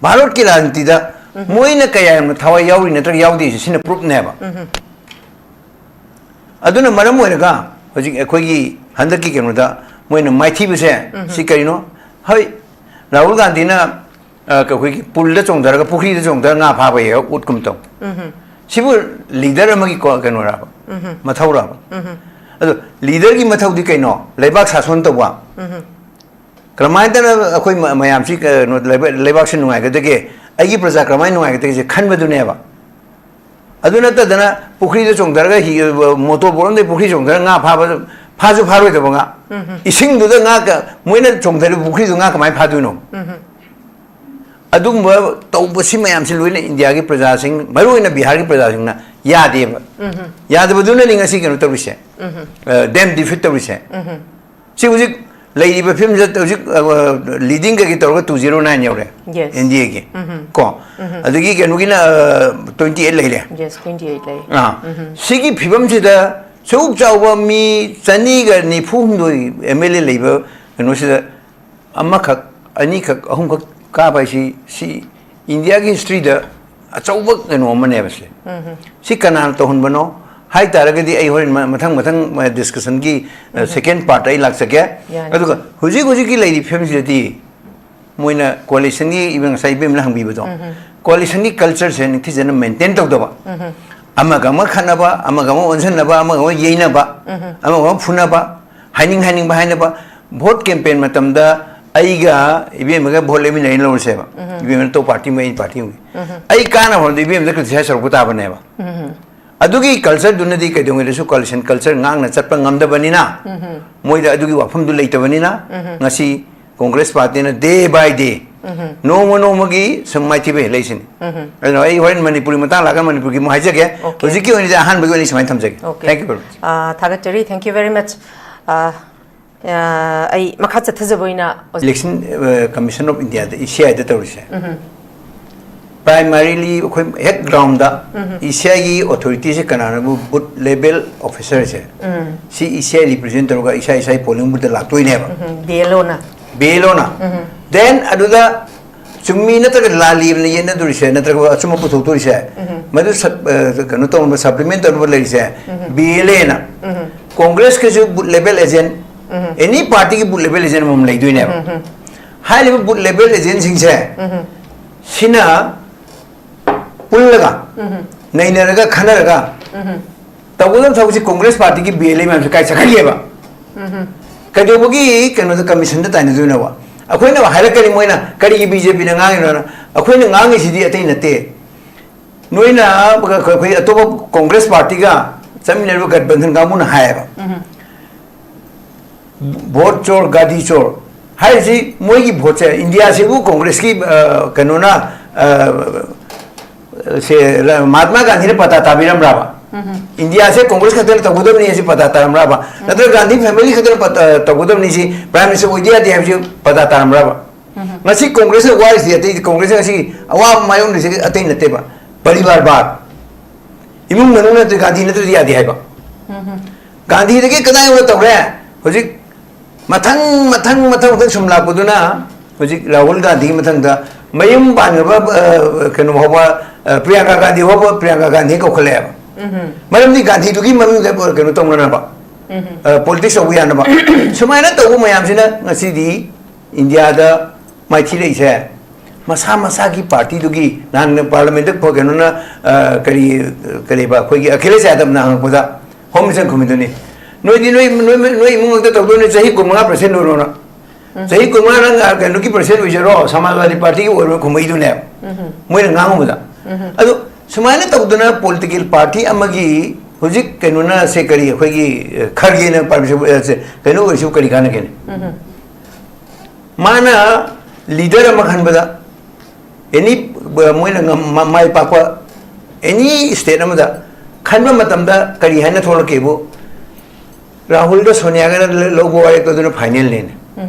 ꯚꯥꯔꯠꯀꯤ ꯔꯥꯖꯅꯤꯇꯤꯗ ꯃꯣꯏꯅ ꯀꯌꯥ ꯌꯥꯝꯅ ꯊꯋꯥꯏ ꯌꯥꯎꯔꯤ ꯅꯠꯇ꯭ꯔꯒ ꯌꯥꯎꯗꯦꯁꯦ ꯁꯤꯅ ꯄ꯭ꯔꯨꯐꯅꯦꯕ꯫ ꯑꯗꯨꯅ ꯃꯔꯝ ꯑꯣꯏꯔꯒ ꯍꯧꯖꯤꯛ ꯑꯩꯈꯣꯏꯒꯤ ꯍꯟꯗꯛꯀꯤ ꯀꯩꯅꯣꯗ ꯃꯣꯏꯅ ꯃꯥꯏꯊꯤꯕꯁꯦ ꯁꯤ ꯀꯔꯤꯅꯣ? ꯍꯣꯏ, ꯔꯥꯍꯨꯜ ꯒꯥꯟꯙꯤꯅ ꯑ, ꯑꯩꯈꯣꯏꯒꯤ ꯄꯨꯜꯗ ꯆꯣꯡꯊꯔꯒ, ꯄꯨꯈ꯭ꯔꯤꯗ ꯆꯣꯡꯊꯔꯒ ꯉꯥ ꯐꯥꯕ ꯍꯦꯛ ꯎꯠꯀꯨꯝ ꯇꯧ꯫ ꯁꯤꯕꯨ ꯂꯤꯗꯔ ꯑꯃꯒꯤ ꯀꯣ-, ꯀꯩꯅꯣꯔꯕ? ꯃꯊꯧꯔꯕ? ꯑꯗꯣ ꯂꯤꯗꯔꯒꯤ ꯃꯊꯧꯗꯤ ꯀꯩꯅꯣ? ꯂꯩꯕꯥꯛ ꯁꯥꯁꯣꯟ ꯇꯧꯕ꯫ ꯀꯔꯝꯍꯥꯏꯅ ꯇꯧꯔꯒ ꯑꯩꯈꯣꯏ ꯃ-, ꯃꯌꯥꯝꯁꯤ ꯀꯩꯅꯣ, ꯂꯩꯕꯥꯛ-, ꯂꯩꯕꯥꯛꯁꯤ ꯅꯨꯡꯉꯥꯏꯒꯗꯒꯦ, ꯑꯩꯒꯤ ꯄ꯭ꯔꯖꯥ ꯀꯔꯝꯍꯥꯏꯅ ꯅꯨꯡꯉꯥꯏꯒꯗꯒꯦꯁꯦ ꯈꯟꯕꯗꯨꯅꯦꯕ꯫ ꯑꯗꯨ ꯅꯠꯇꯗꯅ ꯄꯨꯈ꯭ꯔꯤꯗ ꯆꯣꯡꯊꯔꯒ ꯍꯤ-, ꯃꯣꯇꯣꯔ ꯕꯣꯠ ꯑꯃꯗꯒꯤ ꯄꯨꯈ꯭ꯔꯤ ꯆꯣꯡꯊꯔꯒ ꯉꯥ ꯐꯥꯕ, ꯐꯥꯁꯨ ꯐꯥꯔꯣꯏꯗꯕ ꯉꯥ꯫ ꯏꯁꯤꯡꯗꯨꯗ ꯉꯥ ꯀ-, ꯃꯣꯏꯅ ꯆꯣꯡꯊꯔꯤꯕ ꯄꯨꯈ꯭ꯔꯤꯗꯨ ꯉꯥ ꯀꯃꯥꯏꯅ ꯐꯥꯗꯣꯏꯅꯣ? ꯑꯗꯨꯒꯨꯝꯕ ꯇꯧꯕꯁꯤ ꯃꯌꯥꯝꯁꯤ ꯂꯣꯏꯅ ꯏꯟꯗꯤꯌꯥꯒꯤ ꯄ꯭ꯔꯖꯥꯁꯤꯡ, ꯃꯔꯨꯑꯣꯏꯅ ꯕꯤꯍꯥꯔꯒꯤ ꯄ꯭ꯔꯖꯥꯁꯤꯡꯅ ꯌꯥꯗꯦꯕ꯫ ꯌꯥꯗꯕꯗꯨꯅꯅꯤ ꯉꯁꯤ ꯀꯩꯅꯣ ꯇꯧꯔꯤꯁꯦ꯫ ꯗꯦꯝ ꯗꯤꯐꯤꯠ ꯇꯧꯔꯤꯁꯦ꯫ ꯁꯤ ꯍꯧꯖꯤꯛ ꯂꯩꯔꯤꯕ ꯐꯤꯕꯝꯁꯤꯗ ꯍꯧꯖꯤꯛ, ꯑ, ꯂꯤꯗꯤꯡ ꯀꯩꯀꯩ ꯇꯧꯔꯒ ꯇꯨ ꯖꯤꯔꯣ ꯅꯥꯏꯟ ꯌꯧꯔꯦ꯫ ꯌꯦꯁ꯫ ꯑꯦꯟ ꯗꯤ ꯑꯦꯒꯤ꯫ ꯀꯣ? ꯑꯗꯒꯤ ꯀꯩꯅꯣꯒꯤꯅ, ꯑ, ꯇ꯭ꯋꯦꯟꯇꯤ ꯑꯩꯠ ꯂꯩꯔꯦ꯫ ꯌꯦꯁ, ꯇ꯭ꯋꯦꯟꯇꯤ ꯑꯩꯠ ꯂꯩ꯫ ꯑꯥ꯫ ꯁꯤꯒꯤ ꯐꯤꯕꯝꯁꯤꯗ ꯁꯨꯛ ꯆꯥꯎꯕ ꯃꯤ ꯆꯅꯤꯒ ꯅꯤꯐꯨ ꯍꯨꯝꯗꯣꯏ ꯑꯦꯝ ꯑꯦꯜ ꯑꯦ ꯂꯩꯕ ꯀꯩꯅꯣꯁꯤꯗ ꯑꯃꯈꯛ, ꯑꯅꯤꯈꯛ, ꯑꯍꯨꯝꯈꯛ ꯀꯥꯕ ꯍꯥꯏꯁꯤ, ꯁꯤ ꯏꯟꯗꯤꯌꯥꯒꯤ ꯍꯤꯁꯇ꯭ꯔꯤꯗ ꯑꯆꯧꯕ ꯀꯩꯅꯣ ꯑꯃꯅꯦꯕ ꯁꯦ꯫ ꯁꯤ ꯀꯅꯥꯅ ꯇꯧꯍꯟꯕꯅꯣ ꯍꯥꯏ ꯇꯥꯔꯒꯗꯤ ꯑꯩ ꯍꯣꯔꯦꯟ ꯃ-, ꯃꯊꯪ, ꯃꯊꯪ, ꯑ, ꯗꯤꯁꯀꯁꯟꯒꯤ, ꯑ, ꯁꯦꯀꯦꯟ ꯄꯥꯔꯠꯇ ꯑꯩ ꯂꯥꯛꯆꯒꯦ꯫ ꯌꯥꯅꯤ꯫ ꯑꯗꯨꯒ ꯍꯧꯖꯤꯛ ꯍꯧꯖꯤꯛꯀꯤ ꯂꯩꯔꯤꯕ ꯐꯤꯕꯝꯁꯤꯗꯗꯤ ꯃꯣꯏꯅ ꯀꯣꯑꯣꯂꯤꯁꯟꯒꯤ, ꯏꯕꯦꯝ-, ꯉꯁꯥꯏ ꯏꯕꯦꯝꯅ ꯍꯪꯕꯤꯕꯗꯣ, ꯀꯣꯑꯣꯂꯤꯁꯟꯒꯤ ꯀꯜꯆꯔꯁꯦ ꯅꯤꯡꯊꯤꯖꯅ ꯃꯦꯟꯇꯦꯟ ꯇꯧꯗꯕ, ꯑꯃꯒ ꯑꯃ ꯈꯠꯅꯕ, ꯑꯃꯒ ꯑꯃ ꯑꯣꯟꯁꯤꯟꯅꯕ, ꯑꯃꯒ ꯑꯃ ꯌꯩꯅꯕ, ꯑꯃꯒ ꯑꯃ ꯐꯨꯅꯕ, ꯍꯥꯏꯅꯤꯡ ꯍꯥꯏꯅꯤꯡꯕ ꯍꯥꯏꯅꯕ꯫ ꯚꯣꯠ ꯀꯦꯝꯄꯦꯟ ꯃꯇꯝꯗ ꯑꯩꯒ ꯏꯕꯦꯝꯃꯒ ꯚꯣꯠ ꯂꯦꯞꯃꯤꯟꯅꯩꯅ ꯂꯧꯔꯁꯦꯕ꯫ ꯏꯕꯦꯝꯃꯅ ꯇꯣꯞ ꯄꯥꯔꯇꯤ ꯑꯃ, ꯑꯩꯅ ꯄꯥꯔꯇꯤ ꯑꯃꯒꯤ꯫ ꯑꯩ ꯀꯥꯟꯅꯕ ꯍꯣꯠꯅꯕꯗ ꯏꯕꯦꯝꯃꯗ ꯀ꯭ꯔꯤꯇꯤꯁꯥꯏꯁ ꯇꯧꯔꯛꯄ ꯇꯥꯕꯅꯦꯕ꯫ ꯑꯗꯨꯒꯤ ꯀꯜꯆꯔꯗꯨꯅꯗꯤ ꯀꯩꯗꯧꯉꯩꯗꯁꯨ ꯀꯣꯑꯣꯂꯤꯁꯟ ꯀꯜꯆꯔ ꯉꯥꯛꯅ ꯆꯠꯄ ꯉꯝꯗꯕꯅꯤꯅ, ꯃꯣꯏꯗ ꯑꯗꯨꯒꯤ ꯋꯥꯐꯝꯗꯨ ꯂꯩꯇꯕꯅꯤꯅ, ꯉꯁꯤ ꯀꯣꯡꯒ꯭ꯔꯦꯁ ꯄꯥꯔꯇꯤꯅ day by day ꯅꯣꯡꯃ ꯅꯣꯡꯃꯒꯤ ꯁꯨꯝ ꯃꯥꯏꯊꯤꯕ ꯍꯦꯜꯂꯛꯏꯁꯤꯅꯤ꯫ ꯑꯗꯨꯅ ꯑꯩ ꯍꯣꯔꯦꯟ ꯃꯅꯤꯄꯨꯔꯤ ꯃꯇꯥꯡ ꯂꯥꯛꯑꯒ ꯃꯅꯤꯄꯨꯔꯒꯤ ꯑꯃꯨꯛ ꯍꯥꯏꯖꯒꯦ꯫ Okay. ꯍꯧꯖꯤꯛꯀꯤ ꯑꯣꯏꯅꯗꯤ ꯑꯍꯥꯟꯕꯒꯤ ꯑꯣꯏꯅ ꯁꯨꯃꯥꯏꯅ ꯊꯝꯖꯒꯦ꯫ Okay. Thank you very much. ꯑꯥ, ꯊꯥꯒꯠꯆꯔꯤ, thank you very much. ꯑꯥ, ꯑꯥ, ꯑꯩ ꯃꯈꯥ ꯆꯠꯊꯖꯕ ꯑꯣꯏꯅ Election Commission of Indiaꯗ, ꯏ ꯁꯤ ꯑꯥꯏꯗ ꯇꯧꯔꯤꯁꯦ, primarily ꯑꯩꯈꯣꯏ ꯍꯦꯛ groundꯗ ꯏ ꯁꯤ ꯑꯥꯏꯒꯤ authorityꯁꯦ ꯀꯅꯥꯅꯣꯕꯨ, booth level officerꯁꯦ, ꯁꯤ ꯏ ꯁꯤ ꯑꯥꯏ represent ꯇꯧꯔꯒ ꯏꯁꯥ ꯏꯁꯥꯒꯤ polling boothꯇ ꯂꯥꯛꯇꯣꯏꯅꯦꯕ꯫ ꯕꯤ ꯑꯦꯜ ꯑꯣꯅ ꯕꯤ ꯑꯦꯜ ꯑꯣꯅ꯫ Then ꯑꯗꯨꯗ ꯆꯨꯝꯃꯤ ꯅꯠꯇ꯭ꯔꯒ ꯂꯥꯜꯂꯤꯕꯅ ꯌꯦꯠꯅꯗꯣꯔꯤꯁꯦ, ꯅꯠꯇ꯭ꯔꯒ ꯑꯆꯨꯝꯕ ꯄꯨꯊꯣꯛꯇꯣꯔꯤꯁꯦ, ꯃꯗꯨ sub- ꯑ, ꯀꯩꯅꯣ ꯇꯧꯅꯕ, supplement ꯇꯧꯅꯕ ꯂꯩꯔꯤꯁꯦ, ꯕꯤ ꯑꯦꯜ ꯑꯦꯅ꯫ ꯀꯣꯡꯒ꯭ꯔꯦꯁꯀꯤꯁꯨ booth level agent, any partyꯒꯤ booth level agent ꯑꯃꯃꯝ ꯂꯩꯗꯣꯏꯅꯦꯕ꯫ ꯍꯥꯏꯔꯤꯕ booth level agentꯁꯤꯡꯁꯦ ꯁꯤꯅ ꯄꯨꯜꯂꯒ, ꯅꯩꯅꯔꯒ, ꯈꯟꯅꯔꯒ ꯇꯧꯒꯗꯕ ꯊꯕꯛꯁꯤ ꯀꯣꯡꯒ꯭ꯔꯦꯁ partyꯒꯤ ꯕꯤ ꯑꯦꯜ ꯑꯦ ꯃꯌꯥꯝꯁꯦ ꯀꯥꯏ ꯆꯠꯈ꯭ꯔꯒꯦꯕ? ꯀꯩꯗꯧꯕꯒꯤ ꯀꯩꯅꯣꯗ commissionꯗ ꯇꯥꯏꯅꯗꯣꯏꯅꯣꯕ? ꯑꯩꯈꯣꯏꯅ ꯍꯥꯏꯔꯛꯀꯅꯤ, ꯃꯣꯏꯅ ꯀꯔꯤꯒꯤ ꯕꯤ ꯖꯦ ꯄꯤꯅ ꯉꯥꯡꯉꯤꯅꯣꯅ꯫ ꯑꯩꯈꯣꯏꯅ ꯉꯥꯡꯉꯤꯁꯤꯗꯤ ꯑꯇꯩ ꯅꯠꯇꯦ꯫ ꯅꯣꯏꯅ ꯑꯩꯈꯣꯏ ꯑꯇꯣꯞꯄ ꯀꯣꯡꯒ꯭ꯔꯦꯁ partyꯒ ꯆꯠꯃꯤꯟꯅꯔꯤꯕ ꯒꯠꯕꯟꯙꯟ ꯀꯥꯡꯕꯨꯅ ꯍꯥꯏꯌꯦꯕ, "ꯚꯣꯠ ꯆꯣꯔ, ꯒꯥꯗꯤ ꯆꯣꯔ" ꯍꯥꯏꯔꯤꯁꯤ, ꯃꯣꯏꯒꯤ ꯚꯣꯠꯁꯦ, ꯏꯟꯗꯤꯌꯥꯁꯤꯕꯨ ꯀꯣꯡꯒ꯭ꯔꯦꯁꯀꯤ, ꯑ, ꯀꯩꯅꯣꯅ, ꯑ, ꯁꯦ, ꯃꯍꯥꯠꯃꯥ ꯒꯥꯟꯙꯤꯅ ꯄꯇꯥ ꯇꯥꯕꯤꯔꯝꯕ꯭ꯔꯥꯕ? ꯏꯟꯗꯤꯌꯥꯁꯦ ꯀꯣꯡꯒ꯭ꯔꯦꯁ ꯈꯛꯇꯅ ꯇꯧꯒꯗꯕꯅꯤ ꯍꯥꯏꯁꯤ ꯄꯇꯥ ꯇꯥꯔꯝꯕ꯭ꯔꯥꯕ? ꯅꯠꯇ꯭ꯔꯒ ꯒꯥꯟꯙꯤ family ꯈꯛꯇꯅ ꯄꯇꯥ ꯇꯧꯒꯗꯕꯅꯤ ꯁꯤ, prime minister ꯑꯣꯏꯗ ꯌꯥꯗꯦ ꯍꯥꯏꯕꯁꯤ ꯄꯇꯥ ꯇꯥꯔꯝꯕ꯭ꯔꯥꯕ? ꯉꯁꯤ ꯀꯣꯡꯒ꯭ꯔꯦꯁꯅ ꯋꯥꯔꯤꯁꯤ, ꯑꯇꯩ ꯀꯣꯡꯒ꯭ꯔꯦꯁꯅ ꯉꯁꯤ ꯑꯋꯥꯕ ꯃꯥꯌꯣꯛꯅꯔꯤꯁꯤ ꯑꯇꯩ ꯅꯠꯇꯦꯕ, ꯄꯔꯤꯕꯥꯔ ꯕꯥꯗ, ꯏꯃꯨꯡ ꯃꯅꯨꯡ ꯅꯠꯇ꯭ꯔꯗꯤ, ꯒꯥꯟꯙꯤ ꯅꯠꯇ꯭ꯔꯗꯤ ꯌꯥꯗꯦ ꯍꯥꯏꯕ꯫ ꯒꯥꯟꯙꯤꯗꯒꯤ ꯀꯗꯥꯏ ꯌꯧꯅ ꯇꯧꯔꯦ? ꯍꯧꯖꯤꯛ ꯃꯊꯪ ꯃꯊꯪ ꯃꯊꯪ ꯃꯊꯪ ꯁꯨꯝ ꯂꯥꯛꯄꯗꯨꯅ ꯍꯧꯖꯤꯛ ꯔꯥꯍꯨꯜ ꯒꯥꯟꯙꯤꯒꯤ ꯃꯊꯪꯗ ꯃꯌꯨꯝ ꯄꯥꯟꯈ꯭ꯔꯕ, ꯑ, ꯀꯩꯅꯣ ꯐꯥꯎꯕ, ꯑ, ꯄ꯭ꯔꯤꯌꯥꯡꯀꯥ ꯒꯥꯟꯙꯤ ꯐꯥꯎꯕ ꯄ꯭ꯔꯤꯌꯥꯡꯀꯥ ꯒꯥꯟꯙꯤ ꯀꯧꯈꯠꯂꯛꯑꯦꯕ꯫ ꯃꯔꯝꯗꯤ ꯒꯥꯟꯙꯤꯗꯨꯒꯤ ꯃꯃꯤꯡꯗ ꯀꯩꯅꯣ ꯇꯧꯅꯅꯕ, ꯑ, politics ꯇꯧꯕ ꯌꯥꯅꯕ꯫ ꯁꯨꯃꯥꯏꯅ ꯇꯧꯕ ꯃꯌꯥꯝꯁꯤꯅ ꯉꯁꯤꯗꯤ ꯏꯟꯗꯤꯌꯥꯗ ꯃꯥꯏꯊꯤꯔꯛꯏꯁꯦ ꯃꯁꯥ ꯃꯁꯥꯒꯤ partyꯗꯨꯒꯤ, ꯅꯍꯥꯟ parliamentꯇ ꯀꯩꯅꯣꯅ, ꯑ, ꯀꯔꯤ, ꯀꯔꯤꯕ, ꯑꯩꯈꯣꯏꯒꯤ ꯑꯈꯤꯂꯦꯁ ꯌꯥꯗꯕꯅ ꯍꯪꯉꯛꯄꯗ, ꯍꯣꯝ ꯃꯤꯅꯤꯁꯇꯔ ꯈꯨꯝꯃꯤꯗꯨꯅꯤ, "ꯅꯣꯏꯗꯤ ꯅꯣꯏ, ꯅꯣꯏ, ꯅꯣꯏ ꯏꯃꯨꯡ ꯈꯛꯇ ꯇꯧꯗꯣꯏꯅꯣ, ꯆꯍꯤ ꯀꯨꯟꯃꯉꯥ president ꯑꯣꯏꯔꯣꯅ, ꯆꯍꯤ ꯀꯨꯟꯃꯉꯥ ꯅꯪ, ꯑ, ꯀꯩꯅꯣꯒꯤ president ꯑꯣꯏꯖꯔꯣ, ꯁꯃꯥꯖꯋꯥꯗꯤ partyꯒꯤ ꯑꯣꯏꯔꯣ" ꯈꯨꯝꯃꯛꯏꯗꯨꯅꯦꯕ ꯃꯣꯏꯅ ꯉꯥꯡꯉꯨꯕꯗ꯫ ꯑꯗꯣ ꯁꯨꯃꯥꯏꯅ ꯇꯧꯗꯅ political party ꯑꯃꯒꯤ ꯍꯧꯖꯤꯛ ꯀꯩꯅꯣꯅ ꯁꯦ ꯀꯔꯤ ꯑꯩꯈꯣꯏꯒꯤ, ꯑ, ꯈꯔꯒꯦꯅ prime minister, ꯑ, ꯁꯦ ꯀꯩꯅꯣ ꯑꯣꯏꯔꯁꯨ ꯀꯔꯤ ꯀꯥꯟꯅꯒꯦꯅꯦ? ꯃꯥꯅ ꯂꯤꯗꯔ ꯑꯃ ꯈꯟꯕꯗ ꯑꯦꯅꯤ ꯃꯣꯏꯅ ꯉꯝ- ꯃ- ꯃꯥꯏ ꯄꯥꯛꯄ ꯑꯦꯅꯤ ꯁ꯭ꯇꯦꯠ ꯑꯃꯗ ꯈꯟꯕ ꯃꯇꯝꯗ ꯀꯔꯤ ꯍꯥꯏꯅ ꯊꯣꯛꯂꯛꯀꯦꯕꯨ, ꯔꯥꯍꯨꯜꯒ ꯁꯣꯅꯤꯌꯥꯒꯅ ꯂ- ꯂꯧꯕ ꯋꯥꯔꯦꯞꯇꯣ ꯑꯗꯨꯅ ꯐꯥꯏꯅꯦꯜꯅꯦꯅ꯫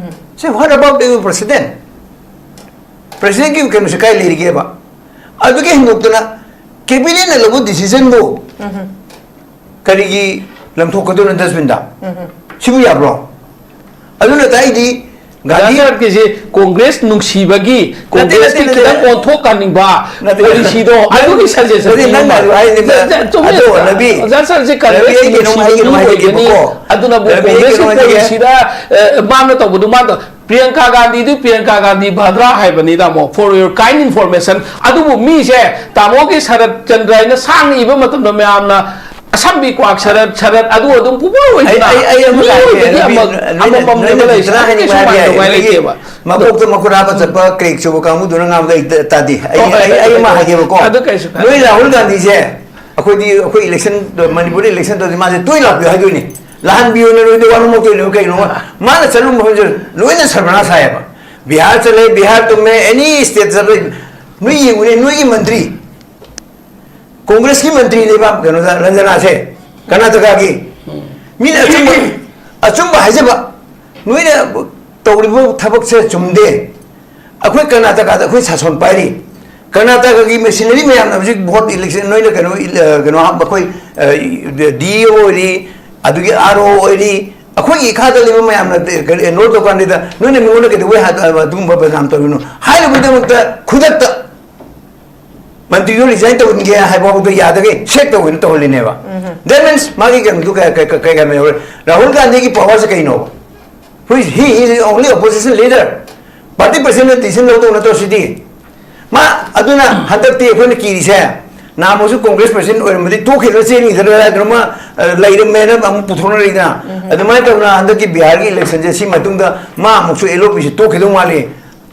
ꯁꯦ, what about the president? ꯄ꯭ꯔꯦꯁꯤꯗꯦꯟꯒꯤ ꯀꯩꯅꯣꯁꯦ ꯀꯥꯏ ꯂꯩꯔꯤꯒꯦꯕ? ꯑꯗꯨꯒꯤ ꯍꯦꯟꯗꯣꯛꯇꯅ ꯀꯦꯕꯤꯅꯦꯠꯅ ꯂꯧꯕ ꯗꯤꯁꯤꯖꯟꯕꯨ ꯀꯔꯤꯒꯤ ꯂꯪꯊꯣꯛꯀꯗꯣꯏꯅꯣ ꯗꯁꯕꯤꯟꯗ? ꯁꯤꯕꯨ ꯌꯥꯕ꯭ꯔꯣ? ꯑꯗꯨꯅ ꯇꯥꯛꯏꯗꯤ ꯒꯥꯟꯙꯤ ꯒꯥꯟꯙꯤꯒꯤꯁꯤ ꯀꯣꯡꯒ꯭ꯔꯦꯁ ꯅꯨꯡꯁꯤꯕꯒꯤ, ꯅꯠꯇꯦ, ꯀꯣꯡꯒ꯭ꯔꯦꯁꯀꯤ ꯅꯠꯇꯦ, ꯅꯠꯇꯦ꯫ ꯈꯤꯇꯪ ꯑꯣꯟꯊꯣꯛꯍꯟꯅꯤꯡꯕ ꯅꯠꯇꯦ, ꯅꯠꯇꯦ꯫ ꯄꯣꯂꯤꯁꯤꯗꯣ, ꯅꯪ-, ꯑꯗꯨꯒꯤ ꯁꯖꯦꯁꯟ ꯅꯠꯇꯦ, ꯅꯪꯅ ꯍꯥꯏꯕ ꯍꯥꯏꯁꯦ ꯆꯨꯝꯃꯦ꯫ ꯑꯗꯣ, ꯔꯕꯤ, ꯑꯣꯖꯥ ꯁꯥꯔꯁꯦ ꯔꯕꯤ, ꯀꯪꯒ꯭ꯔꯦꯁ ꯑꯩ ꯀꯩꯅꯣꯝ ꯅꯨꯡꯁꯤꯕ ꯍꯥꯏꯒꯦ, ꯃꯤ ꯀꯩꯅꯣꯝ ꯑꯣꯏꯒꯅꯤ꯫ ꯍꯥꯏꯒꯦꯕꯀꯣ꯫ ꯑꯗꯨꯅꯕꯨ ꯔꯕꯤ, ꯑꯩ ꯀꯣꯡꯒ꯭ꯔꯦꯁꯀꯤ ꯀꯩꯅꯣꯝ ꯍꯥꯏꯖꯒꯦ꯫ ꯄꯣꯂꯤꯁꯤꯗ, ꯑ, ꯃꯥꯅ ꯇꯧꯕꯗꯨ ꯃꯥꯅ ꯇꯧ-, ꯄ꯭ꯔꯤꯌꯥꯡꯀꯥ ꯒꯥꯟꯙꯤꯗꯨ ꯄ꯭ꯔꯤꯌꯥꯡꯀꯥ ꯒꯥꯟꯙꯤ ꯚꯗ꯭ꯔꯥ ꯍꯥꯏꯕꯅꯤ, ꯇꯥꯃꯣ, for your kind information꯫ ꯑꯗꯨꯕꯨ ꯃꯤꯁꯦ ꯇꯥꯃꯣꯒꯤ ꯁꯔꯠ ꯆꯟꯗ꯭ꯔ ꯍꯥꯏꯅ ꯁꯥꯡꯅ ꯏꯕ ꯃꯇꯝꯗ ꯃꯌꯥꯝꯅ ꯑꯁꯝꯕꯤ ꯀ꯭ꯋꯥꯛ ꯁꯔꯠ, ꯁꯔꯠ ꯑꯗꯨ ꯑꯗꯨꯝ ꯄꯨꯡꯑꯣꯏ ꯑꯣꯏꯗꯅ ꯑꯩ, ꯑꯩ ꯑꯃ ꯃꯤ ꯍꯥꯏꯒꯦ, ꯑꯣꯏꯕꯗꯤ ꯅꯣꯏꯅ, ꯑꯃ-, ꯅꯣꯏꯅ ꯑꯃꯃꯝꯅꯦꯕ ꯂꯩꯁꯦ꯫ ꯐꯖꯅ ꯍꯥꯏꯅꯤꯡꯕ ꯀꯩꯁꯨ ꯍꯥꯏꯕ ꯌꯥꯏ꯫ ꯃꯥꯟꯅꯗꯕ ꯅꯣꯏꯒꯤ ꯂꯩꯇꯦꯕ꯫ ꯃꯀꯣꯛꯇ ꯃꯈꯨꯠ ꯍꯥꯞꯄ ꯆꯠꯄ crack ꯆꯨꯕ ꯀꯥꯡꯕꯨꯗꯨꯅ ꯉꯥꯡꯕꯗ ꯑꯩ ꯇ-, ꯇꯥꯗꯦ꯫ ꯑꯩ, ꯍꯣꯏ, ꯍꯣꯏ, ꯑꯩ, ꯑꯩ ꯑꯃ ꯍꯣꯏ꯫ ꯍꯥꯏꯒꯦꯕꯀꯣ꯫ ꯑꯗꯨ ꯀꯩꯁꯨ ꯀꯥꯏꯗꯦ꯫ ꯅꯣꯏ ꯔꯥꯍꯨꯜ ꯒꯥꯟꯙꯤꯁꯦ ꯑꯩꯈꯣꯏꯗꯤ, ꯑꯩꯈꯣꯏ ꯏꯂꯦꯛꯁꯟ, ꯃꯅꯤꯄꯨꯔꯗ ꯏꯂꯦꯛꯁꯟ ꯇꯧꯔꯗꯤ ꯃꯥꯁꯦ ꯇꯣꯏ ꯂꯥꯛꯄꯤꯌꯨ ꯍꯥꯏꯗꯣꯏꯅꯤ꯫ ꯂꯥꯛꯍꯟꯕꯤꯌꯨꯅ ꯅꯣꯏꯗ ꯋꯥꯅꯣꯝꯃꯛꯇꯣꯏꯅꯦꯕ꯫ ꯀꯩꯒꯤꯅꯣ? ꯃꯥꯅ ꯆꯠꯂꯨ ꯃꯐꯝꯁꯦ ꯂꯣꯏꯅ ꯁꯔꯕꯅꯥꯁ ꯍꯥꯏꯌꯦꯕ꯫ ꯕꯤꯍꯥꯔ ꯆꯠꯂꯦ, ꯕꯤꯍꯥꯔ ꯇꯨꯝꯃꯦ, any state ꯆꯠꯂꯦ꯫ ꯅꯣꯏ ꯌꯦꯡꯉꯨꯅꯦ, ꯅꯣꯏꯒꯤ ꯃꯟꯇ꯭ꯔꯤ ꯀꯣꯡꯒ꯭ꯔꯦꯁꯀꯤ ꯃꯟꯇ꯭ꯔꯤꯅꯦꯕ, ꯀꯩꯅꯣꯗ, ꯔꯟꯖꯅꯥꯁꯦ, ꯀꯔꯅꯥꯇꯀꯥꯒꯤ꯫ ꯃꯤꯅ ꯑꯆꯨꯝꯕ, ꯑꯆꯨꯝꯕ ꯍꯥꯏꯖꯕ, ꯅꯣꯏꯅ ꯇꯧꯔꯤꯕ ꯊꯕꯛꯁꯦ ꯆꯨꯝꯗꯦ꯫ ꯑꯩꯈꯣꯏ ꯀꯔꯅꯥꯇꯀꯥꯗ ꯑꯩꯈꯣꯏ ꯁꯥꯁꯣꯟ ꯄꯥꯏꯔꯤ꯫ ꯀꯔꯅꯥꯇꯀꯥꯒꯤ machinery ꯃꯌꯥꯝꯅ ꯍꯧꯖꯤꯛ vote election, ꯅꯣꯏꯅ ꯀꯩꯅꯣ, ꯏꯜ-, ꯑ, ꯀꯩꯅꯣ ꯍꯥꯞ-, ꯑꯩꯈꯣꯏ, ꯑ, DEO ꯑꯣꯏꯔꯤ, ꯑꯗꯨꯒꯤ RO ꯑꯣꯏꯔꯤ, ꯑꯩꯈꯣꯏꯒꯤ ꯏꯈꯥꯗ ꯂꯩꯕ ꯃꯌꯥꯝꯅ ꯀꯩꯅꯣ ꯇꯧ ꯀꯥꯟꯗ ꯅꯣꯏꯅ ꯃꯤꯉꯣꯟꯗ ꯀꯩꯗꯧꯕꯩ ꯍꯥ-, ꯑꯗꯨꯒꯨꯝꯕ ꯕꯗꯅꯥꯝ ꯇꯧꯔꯤꯅꯣ? ꯍꯥꯏꯔꯨꯕꯒꯤꯗꯃꯛꯇ ꯈꯨꯗꯛꯇ ꯃꯟꯇ꯭ꯔꯤꯗꯣ resign ꯇꯧꯍꯟꯒꯦ ꯍꯥꯏꯕꯐꯥꯎꯗ ꯌꯥꯗꯒꯩ ꯁꯦꯛ ꯇꯧꯒꯦꯅ ꯇꯧꯍꯜꯂꯤꯅꯦꯕ꯫ That means ꯃꯥꯒꯤ ꯀꯩꯅꯣꯗꯨ ꯀꯌꯥ, ꯀꯌꯥ, ꯀꯌꯥ, ꯀꯌꯥ ꯌꯧꯔꯦ? ꯔꯥꯍꯨꯜ ꯒꯥꯟꯙꯤꯒꯤ powerꯁꯦ ꯀꯩꯅꯣꯕ? Who is, he is the only opposition leader. Party presidentꯅ decision ꯂꯧꯗꯧ ꯅꯠꯇ꯭ꯔꯣ ꯁꯤꯗꯤ? ꯃꯥ, ꯑꯗꯨꯅ ꯍꯟꯗꯛꯇꯤ ꯑꯩꯈꯣꯏꯅ ꯀꯤꯔꯤꯁꯦ, ꯅꯍꯥꯟꯃꯨꯛꯁꯨ Congress president ꯑꯣꯏꯔꯝꯕꯗꯤ ꯇꯣꯛꯈꯤꯗ꯭ꯔꯥ ꯆꯦꯟꯈꯤꯗ꯭ꯔꯥ ꯍꯥꯏꯗꯅ ꯑꯃ, ꯑ, ꯂꯩꯔꯝꯃꯦꯅ ꯑꯃꯨꯛ ꯄꯨꯊꯣꯛꯅꯔꯤꯗꯅ꯫ ꯑꯗꯨꯃꯥꯏꯅ ꯇꯧꯗꯅ ꯍꯟꯗꯛꯀꯤ ꯕꯤꯍꯥꯔꯒꯤ electionꯁꯦ ꯁꯤ ꯃꯇꯨꯡꯗ ꯃꯥ ꯑꯃꯨꯛꯁꯨ LOPꯁꯦ ꯇꯣꯛꯈꯤꯗꯧ ꯃꯥꯜꯂꯤ꯫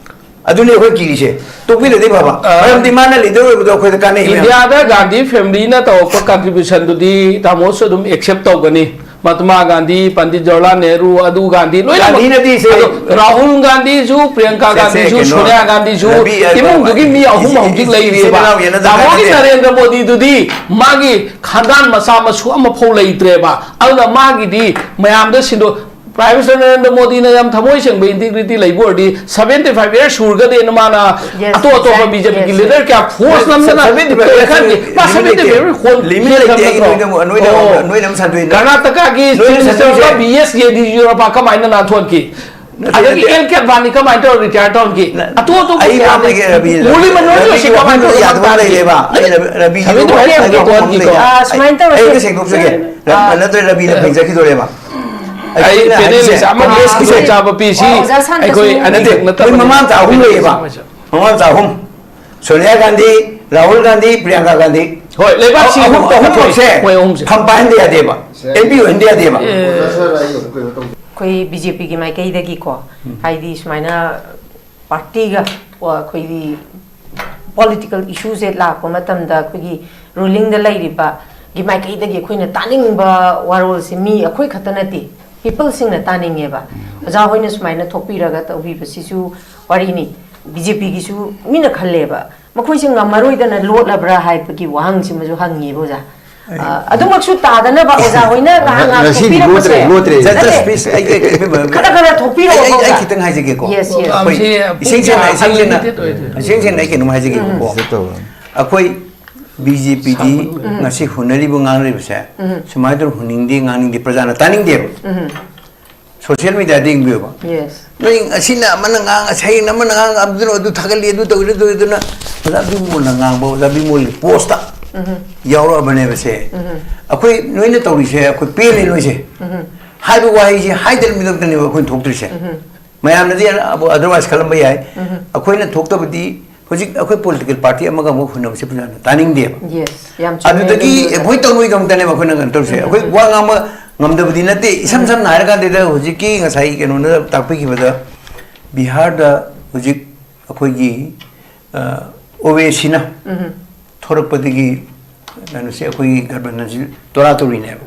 ꯑꯗꯨꯅꯤ ꯑꯩꯈꯣꯏ ꯀꯤꯔꯤꯁꯦ꯫ ꯇꯣꯛꯄꯤꯔꯗꯤ ꯐꯕ꯫ ꯑ, ꯃꯔꯝꯗꯤ ꯃꯥꯅ leader ꯑꯣꯏꯕꯗꯣ ꯑꯩꯈꯣꯏꯗ ꯀꯥꯟꯅꯩ ꯃꯌꯥꯝ꯫ ꯏꯟꯗꯤꯌꯥꯗ ꯒꯥꯟꯙꯤ familyꯅ ꯇꯧꯔꯛꯄ contributionꯗꯨꯗꯤ ꯇꯥꯃꯣꯁꯨ ꯑꯗꯨꯝ accept ꯇꯧꯒꯅꯤ꯫ ꯃꯍꯥꯇꯃꯥ ꯒꯥꯟꯙꯤ, ꯄꯟꯗꯤꯠ ꯖꯋꯥꯍꯔꯂꯥꯜ ꯅꯦꯍꯔꯨ, ꯑꯗꯨ ꯒꯥꯟꯙꯤ, ꯂꯣꯏꯅꯃꯛ꯫ ꯒꯥꯟꯙꯤ ꯅꯠꯇꯦ, ꯁꯦ꯫ ꯑꯗꯣ ꯔꯥꯍꯨꯜ ꯒꯥꯟꯙꯤꯁꯨ, ꯄ꯭ꯔꯤꯌꯥꯡꯀꯥ ꯁꯦ, ꯁꯦ, ꯒꯥꯟꯙꯤꯁꯨ, ꯀꯩꯅꯣ, ꯁꯣꯅꯤꯌꯥ ꯒꯥꯟꯙꯤꯁꯨ, ꯔꯕꯤ, ꯑ, ꯏꯃꯨꯡꯗꯨꯒꯤ ꯃꯤ ꯑꯍꯨꯝ ꯏꯆꯤꯟ-, ꯍꯧꯖꯤꯛ ꯏꯆꯤꯟ-, ꯂꯩꯔꯤꯑꯕ꯫ ꯏꯆꯤꯟ ꯏꯅꯥꯎ ꯌꯦꯟꯅꯗꯕ ꯇꯥꯃꯣꯒꯤ ꯅꯠꯇꯦ꯫ ꯅꯔꯦꯟꯗ꯭ꯔ ꯃꯣꯗꯤꯗꯨꯗꯤ ꯃꯥꯒꯤ ꯈꯥꯟꯗꯥꯟ ꯃꯆꯥ ꯃꯁꯨ ꯑꯃꯐꯥꯎ ꯂꯩꯇ꯭ꯔꯦꯕ꯫ ꯑꯗꯨꯅ ꯃꯥꯒꯤꯗꯤ ꯃꯌꯥꯝꯗ ꯁꯤꯟꯗꯣꯛ-, Prime Minister ꯅꯔꯦꯟꯗ꯭ꯔ ꯃꯣꯗꯤꯅ ꯌꯥꯝ ꯊꯃꯣꯏ ꯁꯦꯡꯕ integrity ꯂꯩꯕ ꯑꯣꯏꯔꯗꯤ, seventy five years ꯁꯨꯔꯒꯗꯤꯅ ꯃꯥꯅ Yes, ꯑꯇꯣꯞ ꯑꯇꯣꯞꯄ exactly, B J P ꯒꯤ yes, leader ꯀꯌꯥ force ꯅꯝꯗꯅ Seventy five years ꯈꯟꯒꯦ꯫ ꯃꯥ limit seventy five ꯂꯩꯇꯦ꯫ years ꯍꯣꯜ-, Limit ꯍꯦꯜ ꯂꯩꯇꯦ꯫ ꯈꯟ ꯑꯩ ꯅꯠꯇ꯭ꯔꯣ? ꯅꯣꯏꯗ ꯑꯃꯨꯛ, ꯅꯣꯏꯗ ꯑꯃꯨꯛ, ꯑꯣ꯫ ꯅꯣꯏꯗ ꯑꯃꯨꯛ ꯁꯟꯗꯣꯛꯏꯅꯦ꯫ ꯀꯔꯅꯥꯇꯀꯥꯒꯤ ꯅꯣꯏꯅ Chief Minister ꯁꯟꯗꯣꯛꯏꯁꯦ꯫ ꯕꯤ ꯑꯦꯁ ꯌꯦꯗꯤꯌꯨꯔꯞꯄ ꯀꯃꯥꯏꯅ ꯅꯥꯟꯊꯣꯛꯈꯤ? ꯅꯠꯇꯦ, ꯑꯗꯒꯤ ꯅꯠꯇꯦ꯫ ꯑꯦꯜ ꯀꯦ ꯑꯗꯚꯥꯅꯤ ꯀꯃꯥꯏꯅ ꯇꯧꯔ ꯔꯤꯇꯥꯌꯔ ꯇꯧꯍꯟꯈꯤ? ꯑꯇꯣꯞ ꯑꯇꯣꯞꯄ ꯑꯩ ꯀꯌꯥ ꯋꯥ ꯑꯃ ꯂꯩ꯫ ꯍꯥꯏꯒꯦ, ꯔꯕꯤ, ꯃꯨꯔꯂꯤ ꯔꯕꯤꯒꯤ ꯃꯅꯣꯍꯔ ꯖꯣꯁꯤ ꯋꯥꯐꯝꯗ ꯀꯃꯥꯏꯅ ꯇꯧꯔ ꯌꯥꯗꯕ ꯑꯃ ꯇꯥꯔꯗꯤ? ꯂꯩꯔꯦꯕ꯫ ꯑꯩꯅ ꯔꯕꯤꯒꯤ ꯁꯃꯤꯠ ꯋꯥꯐꯝꯗ ꯍꯣꯏ ꯌꯥꯗꯕ ꯍꯥꯏꯒꯦ ꯑꯃ ꯇꯧꯍꯟꯈꯤꯀꯣ꯫ ꯂꯩꯔꯦ꯫ ꯑꯥ, ꯁꯨꯃꯥꯏꯅ ꯇꯧꯔꯁꯦ꯫ ꯑꯩ ꯑꯝꯇ ꯁꯦꯡꯗꯣꯛꯆꯒꯦ꯫ ꯔ-, ꯑꯥ꯫ ꯅꯠꯇ꯭ꯔ ꯔꯕꯤꯅ ꯐꯦꯡꯖꯈꯤꯗꯣꯔꯦꯕ꯫ ꯑꯩ ꯑꯩꯈꯣꯏꯅ ꯄꯦꯅꯦꯜ ꯍꯥꯏꯁꯦ, ꯂꯤꯁ ꯑꯃ ꯑꯥ, ꯂꯤꯁ ꯍꯧꯖꯤꯛ ꯈꯨꯗꯣꯡꯆꯥꯕ ꯄꯤꯁꯤ꯫ ꯑꯣꯖꯥ ꯁꯥꯟꯇꯁꯨ ꯑꯩꯈꯣꯏ ꯑꯅꯗꯦꯛ ꯁꯥꯟꯇꯁꯨ ꯅꯠꯇꯕ ꯃꯣꯏ ꯃꯃꯥ ꯃꯆꯥ ꯑꯍꯨꯝ ꯂꯩꯌꯦꯕ꯫ ꯃꯃꯥ ꯃꯆꯥ ꯑꯍꯨꯝ꯫ ꯁꯣꯅꯤꯌꯥ ꯒꯥꯟꯙꯤ, ꯔꯥꯍꯨꯜ ꯒꯥꯟꯙꯤ, ꯄ꯭ꯔꯤꯌꯥꯡꯀꯥ ꯒꯥꯟꯙꯤ꯫ ꯍꯣꯏ, ꯂꯩꯕꯥꯛꯁꯤ ꯑꯍꯨꯝ, ꯑꯃꯨꯛ ꯑꯍꯨꯝꯃꯛꯁꯦ ꯃꯣꯏ ꯑꯍꯨꯝꯁꯦ꯫ ꯐꯝ ꯄꯥꯏꯍꯟꯕ ꯌꯥꯗꯦꯕ꯫ ꯑꯦꯝ ꯄꯤ ꯑꯣꯏꯍꯟꯕ ꯌꯥꯗꯦꯕ꯫ ꯑꯩꯈꯣꯏ ꯕꯤ ꯖꯦ ꯄꯤꯒꯤ ꯃꯥꯏꯀꯩꯗꯒꯤꯀꯣ, ꯍꯥꯏꯗꯤ ꯁꯨꯃꯥꯏꯅ ꯄꯥꯔꯇꯤꯒ, ꯑꯩꯈꯣꯏꯒꯤ ꯄꯣꯂꯤꯇꯤꯀꯦꯜ ꯏꯁꯨꯁꯦ ꯂꯥꯛꯄ ꯃꯇꯝꯗ ꯑꯩꯈꯣꯏꯒꯤ ꯔꯨꯂꯤꯡꯗ ꯂꯩꯔꯤꯕꯒꯤ ꯃꯥꯏꯀꯩꯗꯒꯤ ꯑꯩꯈꯣꯏꯅ ꯇꯥꯅꯤꯡꯕ ꯋꯥꯔꯣꯜꯁꯦ ꯃꯤ ꯑꯩꯈꯣꯏ ꯈꯛꯇ ꯅꯠꯇꯦ, ꯄꯤꯄꯜꯁꯤꯡꯅ ꯇꯥꯅꯤꯡꯉꯦꯕ꯫ ꯑꯣꯖꯥ ꯍꯣꯏꯅ ꯁꯨꯃꯥꯏꯅ ꯊꯣꯛꯄꯤꯔꯒ ꯇꯧꯕꯤꯕꯁꯤꯁꯨ ꯋꯥꯔꯤꯅꯤ꯫ ꯕꯤ ꯖꯦ ꯄꯤꯒꯤꯁꯨ ꯃꯤꯅ ꯈꯜꯂꯦꯕ, ꯃꯈꯣꯏꯁꯦ ꯉꯝꯃꯔꯣꯏꯗꯅ ꯂꯣꯠꯂꯕ꯭ꯔꯥ ꯍꯥꯏꯕꯒꯤ ꯋꯥꯍꯪꯁꯤꯃꯁꯨ ꯍꯪꯉꯦꯕ ꯑꯣꯖꯥ꯫ ꯑ, ꯑꯗꯨꯃꯛꯁꯨ ꯇꯥꯗꯅꯕ ꯑꯣꯖꯥ ꯍꯣꯏꯅ ꯉꯥꯏꯍꯥꯛ ꯉꯥꯏꯍꯥꯛ ꯉꯁꯤꯗꯤ ꯊꯣꯛꯄꯤꯔꯛꯄꯁꯦ꯫ ꯂꯣꯠꯇ꯭ꯔꯦ, ꯂꯣꯠꯇ꯭ꯔꯦ꯫ ꯅꯠꯇꯦ꯫ Just please, ꯑꯩ, ꯑꯩ, ꯑꯩ, ꯈꯔ ꯈꯔ ꯊꯣꯛꯄꯤꯔꯛꯑꯣ ꯑꯩ, ꯑꯩ, ꯑꯩ ꯑꯣꯖꯥ꯫ ꯈꯤꯇꯪ ꯍꯥꯏꯖꯒꯦꯀꯣ꯫ Yes, yes. ꯑꯩꯈꯣꯏ ꯌꯥꯝꯁꯤ ꯏꯁꯦꯡ ꯁꯦꯡꯅ, ꯏꯁꯦꯡ ꯁꯦꯡꯅ, unlimited ꯑꯣꯏꯗꯣꯏꯅꯦ꯫ ꯏꯁꯦꯡ ꯁꯦꯡꯅ ꯑꯩ ꯀꯩꯅꯣꯝ ꯍꯥꯏꯖꯒꯦꯕꯀꯣ꯫ ꯑꯩꯈꯣꯏ ꯕꯤ ꯖꯦ ꯄꯤꯗꯤ ꯉꯁꯤ ꯍꯨꯟꯅꯔꯤꯕ ꯉꯥꯡꯅꯔꯤꯕꯁꯦ ꯁꯨꯃꯥꯏꯅ ꯇꯧꯅ ꯍꯨꯟꯅꯤꯡꯗꯦ, ꯉꯥꯡꯅꯤꯡꯗꯦ, ꯄ꯭ꯔꯖꯥꯅ ꯇꯥꯅꯤꯡꯗꯦꯕ꯫ ꯁꯣꯁꯤꯌꯦꯜ ꯃꯦꯗꯤꯌꯥꯗ ꯌꯦꯡꯕꯤꯌꯣꯕ꯫ Yes. ꯅꯣꯏ ꯉꯁꯤꯅ ꯑꯃꯅ ꯉꯥꯡ, ꯁꯌꯦꯡꯅ ꯑꯃꯅ ꯉꯥꯡ, ꯑꯗꯨꯅ ꯑꯗꯨ ꯊꯥꯒꯠꯂꯤ, ꯑꯗꯨ ꯇꯧꯔꯤ, ꯑꯗꯨ ꯇꯧꯔꯤ, ꯑꯗꯨꯅ ꯑꯣꯖꯥ ꯕꯤꯃꯣꯜꯅ ꯉꯥꯡꯕ, ꯑꯣꯖꯥ ꯕꯤꯃꯣꯜꯒꯤ ꯄꯣꯁꯇ ꯌꯥꯎꯔꯛꯑꯕꯅꯦꯕ ꯁꯦ꯫ ꯑꯩꯈꯣꯏ ꯅꯣꯏꯅ ꯇꯧꯔꯤꯁꯦ ꯑꯩꯈꯣꯏ ꯄꯦꯜꯂꯦ ꯅꯣꯏꯁꯦ꯫ ꯍꯥꯏꯕ ꯋꯥꯍꯩꯁꯦ ꯍꯥꯏꯗꯅꯕꯒꯤꯗꯃꯛꯇꯅꯦꯕ ꯑꯩꯈꯣꯏꯅ ꯊꯣꯛꯇ꯭ꯔꯤꯁꯦ꯫ ꯃꯌꯥꯝꯅꯗꯤ otherwise ꯈꯜꯂꯝꯕ ꯌꯥꯏ꯫ ꯑꯩꯈꯣꯏꯅ ꯊꯣꯛꯇꯕꯗꯤ ꯍꯧꯖꯤꯛ ꯑꯩꯈꯣꯏ ꯄꯣꯂꯤꯇꯤꯀꯦꯜ ꯄꯥꯔꯇꯤ ꯑꯃꯒ ꯑꯃꯒ ꯍꯨꯟꯅꯕꯁꯦ ꯄ꯭ꯔꯖꯥꯅ ꯇꯥꯅꯤꯡꯗꯦꯕ꯫ Yes, ꯌꯥꯝ ꯆꯨꯝꯃꯦ꯫ ꯑꯗꯨꯗꯒꯤ ꯑꯗꯨꯝ ꯑꯦꯚꯣꯏꯗ ꯇꯧꯅꯕꯒꯤꯗꯃꯛꯇꯅꯦꯕ ꯑꯩꯈꯣꯏꯅ ꯀꯩꯅꯣ ꯇꯧꯔꯤꯁꯦ꯫ ꯑꯩꯈꯣꯏ ꯋꯥ ꯉꯥꯡꯕ ꯉꯝꯗꯕꯗꯤ ꯅꯠꯇꯦ꯫ ꯏꯁꯝ ꯁꯝꯅ ꯍꯥꯏꯔꯀꯥꯟꯗ ꯍꯧꯖꯤꯛꯀꯤ ꯉꯁꯥꯏ ꯀꯩꯅꯣꯅ ꯇꯥꯛꯄꯤꯈꯤꯕꯗ ꯕꯤꯍꯥꯔꯗ ꯍꯧꯖꯤꯛ ꯑꯩꯈꯣꯏꯒꯤ, ꯑ, ꯑꯣꯋꯦꯁꯤꯅ ꯊꯣꯔꯛꯄꯗꯒꯤ ꯀꯩꯅꯣꯁꯦ ꯑꯩꯈꯣꯏꯒꯤ ꯒꯔꯕꯅꯁꯤ ꯇꯣꯔꯥ ꯇꯣꯔꯤꯅꯦꯕ꯫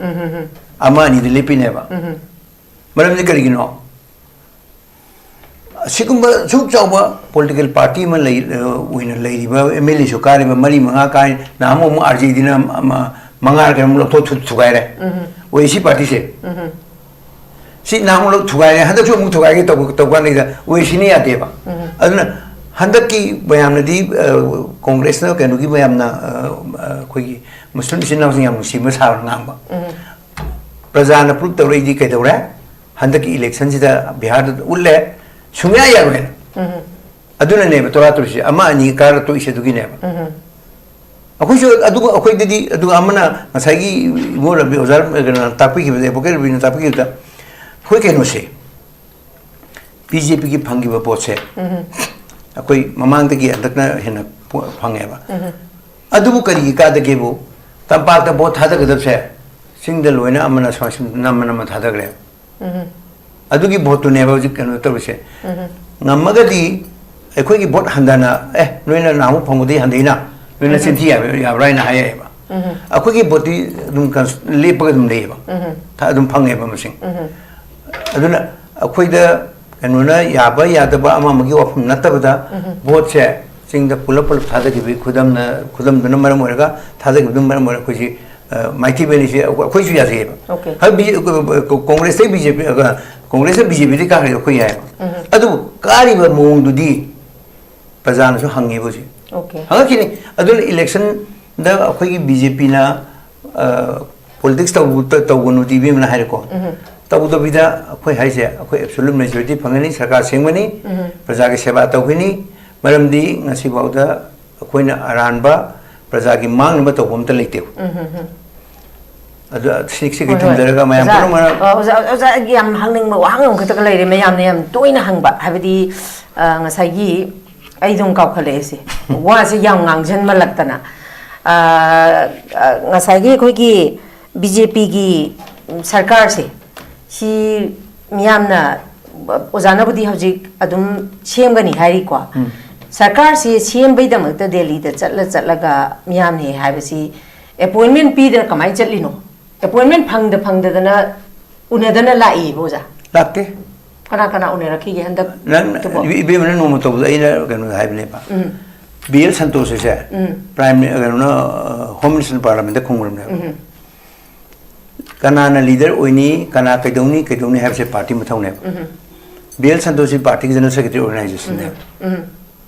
ꯑꯃ ꯑꯅꯤꯗ ꯂꯦꯞꯄꯤꯅꯦꯕ꯫ ꯃꯔꯝꯗꯤ ꯀꯔꯤꯒꯤꯅꯣ? ꯑꯁꯤꯒꯨꯝꯕ ꯁꯨꯛ ꯆꯥꯎꯕ ꯄꯣꯂꯤꯇꯤꯀꯦꯜ ꯄꯥꯔꯇꯤ ꯑꯃ ꯂꯩ, ꯑ, ꯑꯣꯏꯅ ꯂꯩꯔꯤꯕ, ꯑꯦꯝ ꯑꯦꯜ ꯑꯦꯁꯨ ꯀꯥꯔꯤꯕ, ꯃꯔꯤ ꯃꯉꯥ ꯀꯥꯏ, ꯅꯍꯥꯟꯃꯨꯛ ꯑꯃꯨꯛ ꯑꯥꯔ ꯖꯦ ꯗꯤꯅ ꯑꯃ, ꯃꯉꯥ ꯀꯌꯥꯃꯨꯛ ꯂꯧꯊꯣꯛ ꯊꯨ-, ꯊꯨꯒꯥꯏꯔꯦ꯫ ꯑꯣ ꯑꯦ ꯁꯤ ꯄꯥꯔꯇꯤꯁꯦ꯫ ꯁꯤ ꯅꯍꯥꯟꯃꯨꯛ ꯂꯧ-, ꯊꯨꯒꯥꯏꯔꯦ, ꯍꯟꯗꯛꯁꯨ ꯑꯃꯨꯛ ꯊꯨꯒꯥꯏꯒꯦ ꯇꯧꯕ, ꯇꯧꯕ ꯀꯥꯟꯗ ꯑꯣ ꯑꯦ ꯁꯤꯅ ꯌꯥꯗꯦꯕ꯫ ꯑꯗꯨꯅ ꯍꯟꯗꯛꯀꯤ ꯃꯌꯥꯝꯅꯗꯤ, ꯑ, ꯀꯣꯡꯒ꯭ꯔꯦꯁꯅ ꯀꯩꯅꯣꯒꯤ ꯃꯌꯥꯝꯅ, ꯑ, ꯑ, ꯑꯩꯈꯣꯏꯒꯤ ꯃꯨꯁꯂꯤꯝ ꯏꯆꯤꯟ ꯏꯅꯥꯎꯁꯤꯡ ꯌꯥꯝ ꯅꯨꯡꯁꯤꯕ ꯁꯥꯕ ꯉꯥꯡꯕ꯫ ꯄ꯭ꯔꯖꯥꯅ ꯄ꯭ꯔꯨꯞ ꯇꯧꯔꯛꯏꯗꯤ ꯀꯩꯗꯧꯔꯦ? ꯍꯟꯗꯛꯀꯤ ꯏꯂꯦꯛꯁꯟꯁꯤꯗ ꯕꯤꯍꯥꯔꯗ ꯎꯠꯂꯦ, ꯁꯨꯡꯌꯥ ꯌꯥꯔꯣꯏꯅ꯫ ꯑꯗꯨꯅꯅꯦꯕ ꯇꯣꯔꯥ ꯇꯣꯔꯤꯁꯦ, ꯑꯃ ꯑꯅꯤ ꯀꯥꯔ ꯇꯣꯛꯏꯁꯦ ꯑꯗꯨꯒꯤꯅꯦꯕ꯫ ꯑꯩꯈꯣꯏꯁꯨ ꯑꯗꯨꯒ ꯑꯩꯈꯣꯏꯗꯗꯤ, ꯑꯗꯨꯒ ꯑꯃꯅ ꯉꯁꯥꯏꯒꯤ ꯏꯕꯣ ꯔꯕꯤ, ꯑꯣꯖꯥ ꯀꯩꯅꯣ ꯇꯥꯛꯄꯤꯈꯤꯕꯗ, ꯑꯦꯗꯚꯣꯀꯦꯠ ꯔꯕꯤꯅ ꯇꯥꯛꯄꯤꯈꯤꯕꯗ, ꯑꯩꯈꯣꯏ ꯀꯩꯅꯣꯁꯦ, ꯕꯤ ꯖꯦ ꯄꯤꯒꯤ ꯐꯪꯈꯤꯕ ꯄꯣꯠꯁꯦ, ꯑꯩꯈꯣꯏ ꯃꯃꯥꯡꯗꯒꯤ ꯍꯟꯗꯛꯅ ꯍꯦꯟꯅ ꯄꯣ-, ꯐꯪꯉꯦꯕ꯫ ꯑꯗꯨꯕꯨ ꯀꯔꯤꯒꯤ ꯀꯥꯗꯒꯦꯕꯨ? ꯇꯝꯄꯥꯛꯇ ꯚꯣꯠ ꯊꯥꯗꯒꯗꯕꯁꯦ ꯆꯤꯡꯗ ꯂꯣꯏꯅ ꯑꯃꯅ ꯁꯨꯃꯥꯏꯅ ꯁꯨꯝ ꯅꯝꯃ ꯅꯝꯃ ꯊꯥꯗꯈ꯭ꯔꯦ꯫ ꯑꯗꯨꯒꯤ ꯚꯣꯠꯇꯨꯅꯦꯕ ꯍꯧꯖꯤꯛ ꯀꯩꯅꯣ ꯇꯧꯔꯤꯁꯦ꯫ ꯉꯝꯃꯒꯗꯤ ꯑꯩꯈꯣꯏꯒꯤ ꯚꯣꯠ ꯍꯟꯊꯅ, "ꯑꯦ, ꯅꯣꯏꯅ ꯅꯍꯥꯟꯃꯨꯛ ꯐꯪꯕꯗꯤ ꯍꯟꯊꯩꯅ, ꯅꯣꯏꯅ ꯆꯤꯟꯊꯤ ꯌꯥꯕ-, ꯌꯥꯕ꯭ꯔꯥ?" ꯍꯥꯏꯅ ꯍꯥꯏ ꯌꯥꯏꯌꯦꯕ꯫ ꯑꯩꯈꯣꯏꯒꯤ ꯚꯣꯠꯇꯤ ꯑꯗꯨꯝ ꯀꯟꯁ-, ꯂꯦꯞꯄꯒ ꯑꯗꯨꯝ ꯂꯩꯌꯦꯕ꯫ ꯊ-, ꯑꯗꯨꯝ ꯐꯪꯉꯦꯕ ꯃꯁꯤꯡ꯫ ꯑꯗꯨꯅ ꯑꯩꯈꯣꯏꯗ ꯀꯩꯅꯣꯅ ꯌꯥꯕ ꯌꯥꯗꯕ ꯑꯃ ꯑꯃꯒꯤ ꯋꯥꯐꯝ ꯅꯠꯇꯕꯗ, ꯚꯣꯠꯁꯦ ꯆꯤꯡꯗ ꯄꯨꯂꯞ ꯄꯨꯂꯞ ꯊꯥꯗꯈꯤꯕꯒꯤ ꯈꯨꯗꯝꯅ, ꯈꯨꯗꯝꯗꯨꯅ ꯃꯔꯝ ꯑꯣꯏꯔꯒ, ꯊꯥꯗꯈꯤꯕꯗꯨꯅ ꯃꯔꯝ ꯑꯣꯏꯔꯒ ꯑꯩꯈꯣꯏꯁꯤ, ꯑ, ꯃꯥꯏꯊꯤꯕꯅꯤꯁꯦ ꯑꯩꯈꯣꯏ-, ꯑꯩꯈꯣꯏꯁꯨ ꯌꯥꯖꯩꯌꯦꯕ꯫ ꯑꯣꯀꯦ꯫ ꯍꯣꯏ, ꯕꯤ-, ꯀꯣ-, ꯀꯣ-, ꯀꯣꯡꯒ꯭ꯔꯦꯁꯇꯩ ꯕꯤ ꯖꯦ ꯄꯤ, ꯑ, ꯀꯣꯡꯒ꯭ꯔꯦꯁꯅ ꯕꯤ ꯖꯦ ꯄꯤꯗꯩ ꯀꯥꯈ꯭ꯔꯗꯤ ꯑꯩꯈꯣꯏ ꯌꯥꯏꯌꯦꯕ꯫ ꯑꯗꯨꯕꯨ ꯀꯥꯔꯤꯕ ꯃꯑꯣꯡꯗꯨꯗꯤ ꯄ꯭ꯔꯖꯥꯅꯁꯨ ꯍꯪꯉꯦꯕ ꯍꯧꯖꯤꯛ꯫ ꯑꯣꯀꯦ꯫ ꯍꯪꯉꯛꯈꯤꯅꯤ꯫ ꯑꯗꯨꯅ ꯏꯂꯦꯛꯁꯟꯗ ꯑꯩꯈꯣꯏꯒꯤ ꯕꯤ ꯖꯦ ꯄꯤꯅ, ꯑ, ꯄꯣꯂꯤꯇꯤꯛꯁ ꯇꯧꯕ-, ꯇꯧꯒꯅꯨꯗꯤ ꯏꯕꯦꯝꯃꯅ ꯍꯥꯏꯔꯦꯀꯣ꯫ ꯇꯧꯗꯕꯤꯗ ꯑꯩꯈꯣꯏ ꯍꯥꯏꯁꯦ, ꯑꯩꯈꯣꯏ ꯑꯦꯕꯁꯣꯂꯨꯠ ꯃꯦꯖꯣꯔꯤꯇꯤ ꯐꯪꯒꯅꯤ, ꯁꯔꯀꯥꯔ ꯁꯦꯝꯒꯅꯤ, ꯄ꯭ꯔꯖꯥꯒꯤ ꯁꯦꯕꯥ ꯇꯧꯒꯅꯤ꯫ ꯃꯔꯝꯗꯤ ꯉꯁꯤꯐꯥꯎꯗ ꯑꯩꯈꯣꯏꯅ ꯑꯔꯥꯟꯕ ꯄ꯭ꯔꯖꯥꯒꯤ ꯃꯥꯡꯅꯕ ꯇꯧꯕ ꯑꯝꯇ ꯂꯩꯇꯦꯕ꯫ ꯑꯗꯨ ꯁꯤ, ꯁꯤ ꯀꯩ ꯍꯣꯏ, ꯍꯣꯏ꯫ ꯊꯝꯖꯔꯒ ꯃꯌꯥꯝ ꯑꯣꯖꯥ, ꯄꯨꯝꯅꯃꯛꯅ ꯑ, ꯑꯣꯖꯥ, ꯑꯣꯖꯥ, ꯑꯩꯒꯤ ꯌꯥꯝ ꯍꯪꯅꯤꯡꯕ ꯋꯥꯍꯪ ꯑꯃꯈꯛꯇꯒ ꯂꯩꯔꯦ, ꯃꯌꯥꯝꯅ ꯌꯥꯝ ꯇꯣꯏꯅ ꯍꯪꯕ, ꯍꯥꯏꯕꯗꯤ, ꯑ, ꯉꯁꯥꯏꯒꯤ ꯑꯩ ꯑꯗꯨꯝ ꯀꯥꯎꯈꯠꯂꯛꯑꯦ ꯁꯤ꯫ ꯋꯥꯁꯦ ꯌꯥꯝ ꯉꯥꯡꯁꯤꯟꯃꯜꯂꯛꯇꯅ꯫ ꯑ, ꯑ, ꯉꯁꯥꯏꯒꯤ ꯑꯩꯈꯣꯏꯒꯤ ꯕꯤ ꯖꯦ ꯄꯤꯒꯤ ꯁꯔꯀꯥꯔꯁꯦ, ꯁꯤ ꯃꯤꯌꯥꯝꯅ, ꯑꯣꯖꯥꯅꯕꯨꯗꯤ ꯍꯧꯖꯤꯛ ꯑꯗꯨꯝ ꯁꯦꯝꯒꯅꯤ ꯍꯥꯏꯔꯤꯀꯣ꯫ ꯁꯔꯀꯥꯔꯁꯤ ꯁꯦꯝꯕꯩꯗꯃꯛꯇ ꯗꯦꯜꯂꯤꯗ ꯆꯠꯂ ꯆꯠꯂꯒ ꯃꯤꯌꯥꯝꯅ ꯍꯥꯏꯕꯁꯤ ꯑꯦꯄꯣꯏꯟꯃꯦꯟ ꯄꯤꯗꯅ ꯀꯃꯥꯏꯅ ꯆꯠꯂꯤꯅꯣ? ꯑꯦꯄꯣꯏꯟꯃꯦꯟ ꯐꯪꯗ ꯐꯪꯗꯗꯅ ꯎꯅꯗꯅ ꯂꯥꯛꯏꯕ ꯑꯣꯖꯥ? ꯂꯥꯛꯇꯦ꯫ ꯀꯅꯥ ꯀꯅꯥ ꯎꯅꯔꯛꯈꯤꯒꯦ ꯍꯟꯗꯛ? ꯅꯪ ꯏꯕꯦꯝꯃꯅ ꯅꯣꯡꯃ ꯇꯧꯕꯗ ꯑꯩꯅ ꯀꯩꯅꯣ ꯍꯥꯏꯕꯅꯦꯕ, ꯕꯤ ꯑꯦꯜ ꯁꯟꯇꯣꯁ ꯁꯦ ꯄ꯭ꯔꯥꯏꯝ ꯀꯩꯅꯣꯅ ꯍꯣꯝ ꯃꯤꯅꯤꯁꯇꯔ ꯄꯥꯔꯂꯥꯃꯦꯟꯗ ꯈꯨꯝꯈ꯭ꯔꯕꯅꯦꯕ꯫ ꯀꯅꯥꯅ ꯂꯤꯗꯔ ꯑꯣꯏꯅꯤ, ꯀꯅꯥ ꯀꯩꯗꯧꯅꯤ ꯀꯩꯗꯧꯅꯤ ꯍꯥꯏꯕꯁꯦ ꯄꯥꯔꯇꯤ ꯃꯊꯧꯅꯦꯕ꯫ ꯕꯤ ꯑꯦꯜ ꯁꯟꯇꯣꯁ ꯁꯤ ꯄꯥꯔꯇꯤꯒꯤ ꯖꯦꯅꯔꯦꯜ ꯁꯦꯀ꯭ꯔꯦꯇꯔꯤ ꯑꯣꯔꯒꯅꯥꯏꯖꯦꯁꯟꯅꯦꯕ꯫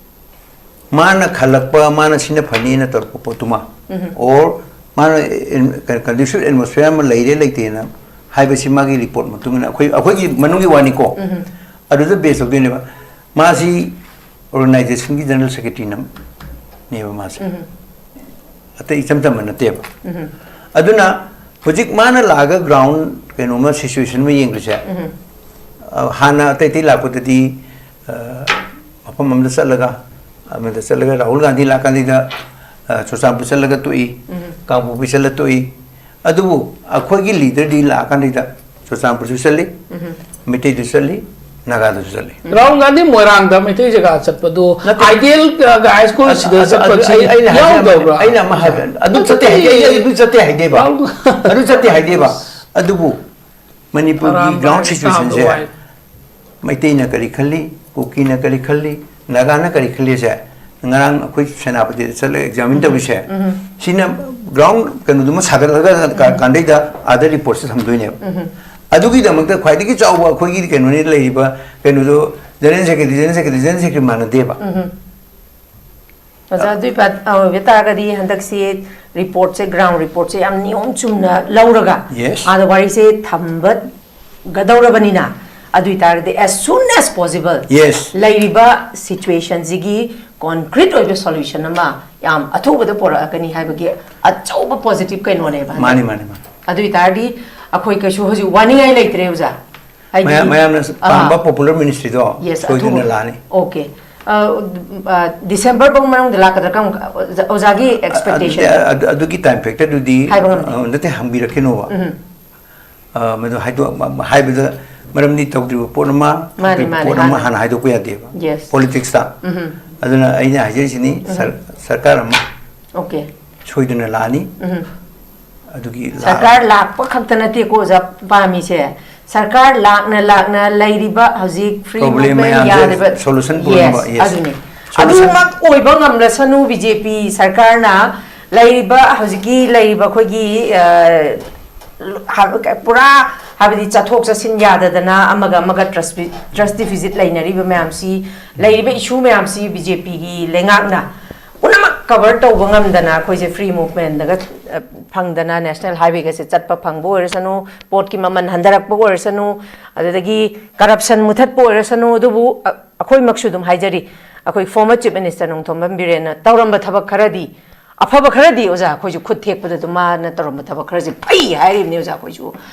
ꯃꯥꯅ ꯈꯜꯂꯛꯄ, ꯃꯥꯅ ꯁꯤꯅ ꯐꯅꯤꯅ ꯇꯧꯔꯛꯄ ꯄꯣꯠꯇꯨꯃ, ꯑꯣꯔ ꯃꯥꯅ ꯀꯟꯗ꯭ꯌꯨꯁꯤꯞ ꯑꯦꯠꯃꯣꯁꯐꯤꯌꯔ ꯑꯃ ꯂꯩꯔꯦ ꯂꯩꯇꯦꯅ ꯍꯥꯏꯕꯁꯤ ꯃꯥꯒꯤ ꯔꯤꯄꯣꯔꯠ ꯃꯇꯨꯡ ꯏꯟꯅ ꯑꯩꯈꯣꯏ ꯑꯩꯈꯣꯏꯒꯤ ꯃꯅꯨꯡꯒꯤ ꯋꯥꯅꯤꯀꯣ꯫ ꯑꯗꯨꯗ ꯕꯦꯁ ꯇꯧꯗꯣꯏꯅꯦꯕ꯫ ꯃꯥꯁꯤ ꯑꯣꯔꯒꯅꯥꯏꯖꯦꯁꯟꯒꯤ ꯖꯦꯅꯔꯦꯜ ꯁꯦꯀ꯭ꯔꯦꯇꯔꯤꯅ ꯅꯦꯕ ꯃꯥꯁꯦ꯫ ꯑꯇꯩ ꯏꯆꯝ ꯆꯝꯕ ꯅꯠꯇꯦꯕ꯫ ꯑꯗꯨꯅ ꯍꯧꯖꯤꯛ ꯃꯥꯅ ꯂꯥꯛꯑꯒ ꯒ꯭ꯔꯥꯎꯟ ꯀꯩꯅꯣꯝꯃ ꯁꯤꯆꯨꯋꯦꯁꯟ ꯑꯃ ꯌꯦꯡꯕꯁꯦ, ꯑ, ꯍꯥꯟꯅ ꯑꯇꯩ ꯑꯇꯩ ꯂꯥꯛꯄꯗꯗꯤ, ꯑ, ꯃꯐꯝ ꯑꯃꯗ ꯆꯠꯂꯒ, ꯑꯃꯗ ꯆꯠꯂꯒ ꯔꯥꯍꯨꯜ ꯒꯥꯟꯙꯤ ꯂꯥꯛꯀꯥꯟꯗ, ꯑ, ꯆꯨꯔꯆꯥꯟꯄꯨꯔ ꯆꯠꯂꯒ ꯇꯣꯛꯏ, ꯀꯥꯡꯄꯣꯛꯄꯤ ꯆꯠꯂ ꯇꯣꯛꯏ꯫ ꯑꯗꯨꯕꯨ ꯑꯩꯈꯣꯏꯒꯤ ꯂꯤꯗꯔꯗꯤ ꯂꯥꯛꯑꯀꯥꯟꯗ ꯆꯨꯔꯆꯥꯟꯄꯨꯔꯁꯨ ꯆꯠꯂꯤ, ꯃꯩꯇꯩꯗꯁꯨ ꯆꯠꯂꯤ, ꯅꯥꯒꯥꯗꯁꯨ ꯆꯠꯂꯤ꯫ ꯔꯥꯍꯨꯜ ꯒꯥꯟꯙꯤ ꯃꯣꯏꯔꯥꯡꯗ ꯃꯩꯇꯩ ꯖꯒꯥ ꯆꯠꯄꯗꯣ, ꯅꯠꯇꯦ꯫ ꯑꯥꯏꯗꯤꯌꯦꯜ ꯍꯥꯏ ꯁ꯭ꯀꯨꯜ ꯁꯤꯗ ꯑꯗꯨ- ꯑꯗꯨ- ꯆꯠꯄꯁꯤ ꯑꯩ- ꯑꯩꯅ ꯍꯥꯏꯖꯔꯝꯕꯅꯦ꯫ ꯌꯥꯎꯗꯕ꯭ꯔꯥ? ꯑꯩꯅ ꯑꯃ ꯍꯥꯏꯕ, ꯑꯗꯨ ꯆꯠꯇꯦ ꯍꯥꯏꯗꯦ, ꯑꯩ ꯑꯗꯨ ꯆꯠꯇꯦ ꯍꯥꯏꯗꯦꯕ꯫ ꯔꯥꯍꯨꯜ- ꯑꯗꯨ ꯆꯠꯇꯦ ꯍꯥꯏꯗꯦꯕ꯫ ꯑꯗꯨꯕꯨ ꯃꯅꯤꯄꯨꯔꯒꯤ ꯑꯔꯥꯝꯕꯥꯏ ꯒ꯭ꯔꯥꯎꯟ ꯁꯤꯆꯨꯋꯦꯁꯟꯁꯦ ꯁꯥꯕ ꯋꯥꯏ꯫ ꯃꯩꯇꯩꯅ ꯀꯔꯤ ꯈꯜꯂꯤ, ꯀꯨꯀꯤꯅ ꯀꯔꯤ ꯈꯜꯂꯤ, ꯅꯥꯒꯥꯅ ꯀꯔꯤ ꯈꯜꯂꯤꯁꯦ ꯉꯔꯥꯡ ꯑꯩꯈꯣꯏ ꯁꯦꯅꯥꯄꯇꯤꯗ ꯆꯠꯂꯒ ꯑꯦꯛꯖꯥꯃꯤꯟ ꯇꯧꯔꯤꯁꯦ, ꯁꯤꯅ ꯒ꯭ꯔꯥꯎꯟ ꯀꯩꯅꯣꯗꯨꯃ ꯁꯥꯒꯠꯂꯒ ꯀꯥ- ꯀꯥꯟꯗꯩꯗ ꯑꯥꯗ ꯔꯤꯄꯣꯔꯠꯁꯦ ꯊꯝꯗꯣꯏꯅꯦꯕ꯫ ꯑꯗꯨꯒꯤꯗꯃꯛꯇ ꯈ꯭ꯋꯥꯏꯗꯒꯤ ꯆꯥꯎꯕ ꯑꯩꯈꯣꯏꯒꯤ ꯀꯩꯅꯣꯅꯤ ꯂꯩꯔꯤꯕ ꯀꯩꯅꯣꯗꯣ, general secretary, general secretary, general secretary ꯃꯥꯟꯅꯗꯦꯕ꯫ ꯑꯣꯖꯥ, ꯑꯗꯨꯏ ꯄꯥ- ꯑ, ꯑꯣꯏꯕ ꯇꯥꯔꯒꯗꯤ ꯍꯟꯗꯛꯁꯤ ꯔꯤꯄꯣꯔꯠꯁꯦ, ꯒ꯭ꯔꯥꯎꯟ ꯔꯤꯄꯣꯔꯠꯁꯦ ꯌꯥꯝ ꯅꯤꯌꯣꯝ ꯆꯨꯝꯅ ꯂꯧꯔꯒ Yes. ꯑꯥꯗ ꯋꯥꯔꯤꯁꯦ ꯊꯝꯕꯒꯗꯧꯔꯕꯅꯤꯅ, ꯑꯗꯨ ꯑꯣꯏ ꯇꯥꯔꯒꯗꯤ as soon as possible Yes. ꯂꯩꯔꯤꯕ ꯁꯤꯆꯨꯋꯦꯁꯟꯁꯤꯒꯤ ꯀꯣꯟꯀ꯭ꯔꯤꯠ ꯑꯣꯏꯕ ꯁꯣꯂꯨꯁꯟ ꯑꯃ ꯌꯥꯝ ꯑꯊꯨꯕꯗ ꯄꯨꯔꯛꯑꯒꯅꯤ ꯍꯥꯏꯕꯒꯤ ꯑꯆꯧꯕ ꯄꯣꯖꯤꯇꯤꯚ ꯀꯩꯅꯣꯅꯦꯕ ꯍꯟꯗꯛ꯫ ꯃꯥꯅꯤ, ꯃꯥꯅꯤ, ꯃꯥꯅꯤ꯫ ꯑꯗꯨ ꯑꯣꯏ ꯇꯥꯔꯗꯤ ꯑꯩꯈꯣꯏ ꯀꯩꯁꯨ ꯍꯧꯖꯤꯛ ꯋꯥꯅꯤꯡꯉꯥꯏ ꯂꯩꯇ꯭ꯔꯦ ꯑꯣꯖꯥ꯫ ꯍꯥꯏꯗꯤ, ꯃꯌꯥꯝ- ꯃꯌꯥꯝꯅ ꯑꯥ꯫ ꯄꯥꯝꯕ ꯄꯣꯄꯨꯂꯔ ꯃꯤꯅꯤꯁꯇ꯭ꯔꯤꯗꯣ Yes, ꯁꯣꯏꯗꯅ ꯑꯊꯨꯕ꯫ ꯂꯥꯛꯑꯅꯤ꯫ Okay. ꯑ, ꯑ, ꯗꯤꯁꯦꯝꯕꯔ ꯐꯥꯎ ꯃꯅꯨꯡꯗ ꯂꯥꯛꯀꯗ꯭ꯔꯥ? ꯀꯔꯝ- ꯑꯣꯖꯥ- ꯑꯣꯖꯥꯒꯤ ꯑꯦꯛꯁꯄꯦꯛꯇꯦꯁꯟ? ꯑꯗꯨ- ꯑꯗꯨ- ꯑꯗꯨꯒꯤ ꯇꯥꯏꯝ ꯐꯦꯛꯇꯔꯗꯨꯗꯤ ꯍꯥꯏꯕ ꯉꯝꯗꯦ꯫ ꯑ, ꯅꯠꯇꯦ, ꯍꯪꯕꯤꯔꯛꯈꯤꯅꯣꯕ꯫ ꯑ, ꯃꯗꯨ ꯍꯥꯏꯗꯣꯛ- ꯍꯥꯏꯕꯗ ꯃꯔꯝꯗꯤ ꯇꯧꯗ꯭ꯔꯤꯕ ꯄꯣꯠ ꯑꯃ, ꯃꯥꯅꯤ, ꯇꯧꯗ꯭ꯔꯤꯕ ꯃꯥꯅꯤ, ꯄꯣꯠ ꯑꯃ ꯍꯥꯟꯅ꯫ ꯍꯥꯟꯅ ꯍꯥꯏꯗꯣꯛꯄ ꯌꯥꯗꯦꯕ꯫ Yes. ꯄꯣꯂꯤꯇꯤꯛꯁꯇ꯫ ꯑꯗꯨꯅ ꯑꯩꯅ ꯍꯥꯏꯖꯔꯤꯁꯤꯅꯤ, ꯁꯔ- ꯁꯔꯀꯥꯔ ꯑꯃ Okay. ꯁꯣꯏꯗꯅ ꯂꯥꯛꯑꯅꯤ꯫ ꯑꯗꯨꯒꯤ ꯂꯥ- ꯁꯔꯀꯥꯔ ꯂꯥꯛꯄ ꯈꯛꯇ ꯅꯠꯇꯦꯀꯣ ꯑꯣꯖꯥ ꯄꯥꯝꯃꯤꯁꯦ, ꯁꯔꯀꯥꯔ ꯂꯥꯛꯅ ꯂꯥꯛꯅ ꯂꯩꯔꯤꯕ ꯍꯧꯖꯤꯛ free Problem movement ꯃꯌꯥꯝꯁꯦ ꯌꯥꯗꯕ solution ꯄꯨꯔꯝꯕ, Yes, yes. ꯑꯗꯨꯅꯤ꯫ Solution. ꯑꯗꯨꯃꯛ ꯑꯣꯏꯕ ꯉꯝꯂꯁꯅꯨ ꯕꯤ ꯖꯦ ꯄꯤ ꯁꯔꯀꯥꯔꯅ꯫ ꯂꯩꯔꯤꯕ ꯍꯧꯖꯤꯛꯀꯤ ꯂꯩꯔꯤꯕ ꯑꯩꯈꯣꯏꯒꯤ ꯑ, ꯍꯥꯏꯕ- ꯄꯨꯔꯥ ꯍꯥꯏꯕꯗꯤ ꯆꯠꯊꯣꯛ ꯆꯠꯁꯤꯟ ꯌꯥꯗꯗꯅ ꯑꯃꯒ ꯑꯃꯒ trust deficit ꯂꯩꯅꯔꯤꯕ ꯃꯌꯥꯝꯁꯤ, ꯂꯩꯔꯤꯕ issue ꯃꯌꯥꯝꯁꯤ ꯕꯤ ꯖꯦ ꯄꯤꯒꯤ ꯂꯩꯉꯥꯛꯅ ꯄꯨꯝꯅꯃꯛ cover ꯇꯧꯕ ꯉꯝꯗꯅ ꯑꯩꯈꯣꯏꯁꯦ free movementꯗꯒ ꯑ, ꯐꯪꯗꯅ national highwayꯒꯁꯦ ꯆꯠꯄ ꯐꯪꯕ ꯑꯣꯏꯔꯁꯅꯨ, ꯄꯣꯠꯀꯤ ꯃꯃꯜ ꯍꯟꯊꯔꯛꯄ ꯑꯣꯏꯔꯁꯅꯨ, ꯑꯗꯨꯗꯒꯤ corruption ꯃꯨꯊꯠꯄ ꯑꯣꯏꯔꯁꯅꯨ꯫ ꯑꯗꯨꯕꯨ ꯑ, ꯑꯩꯈꯣꯏꯃꯛꯁꯨ ꯑꯗꯨꯝ ꯍꯥꯏꯖꯔꯤ, ꯑꯩꯈꯣꯏ former Chief Minister ꯅꯣꯡꯊꯣꯝꯕꯝ ꯕꯤꯔꯦꯟꯅ ꯇꯧꯔꯝꯕ ꯊꯕꯛ ꯈꯔꯗꯤ, ꯑꯐꯕ ꯈꯔꯗꯤ ꯑꯣꯖꯥ ꯑꯩꯈꯣꯏꯁꯨ ꯈꯨꯠ ꯊꯦꯛꯄꯗ ꯑꯗꯨꯝ ꯃꯥꯅ ꯇꯧꯔꯝꯕ ꯊꯕꯛ ꯈꯔꯁꯦ ꯐꯩ ꯍꯥꯏꯔꯤꯕꯅꯤ ꯑꯣꯖꯥ ꯑꯩꯈꯣꯏꯁꯨ꯫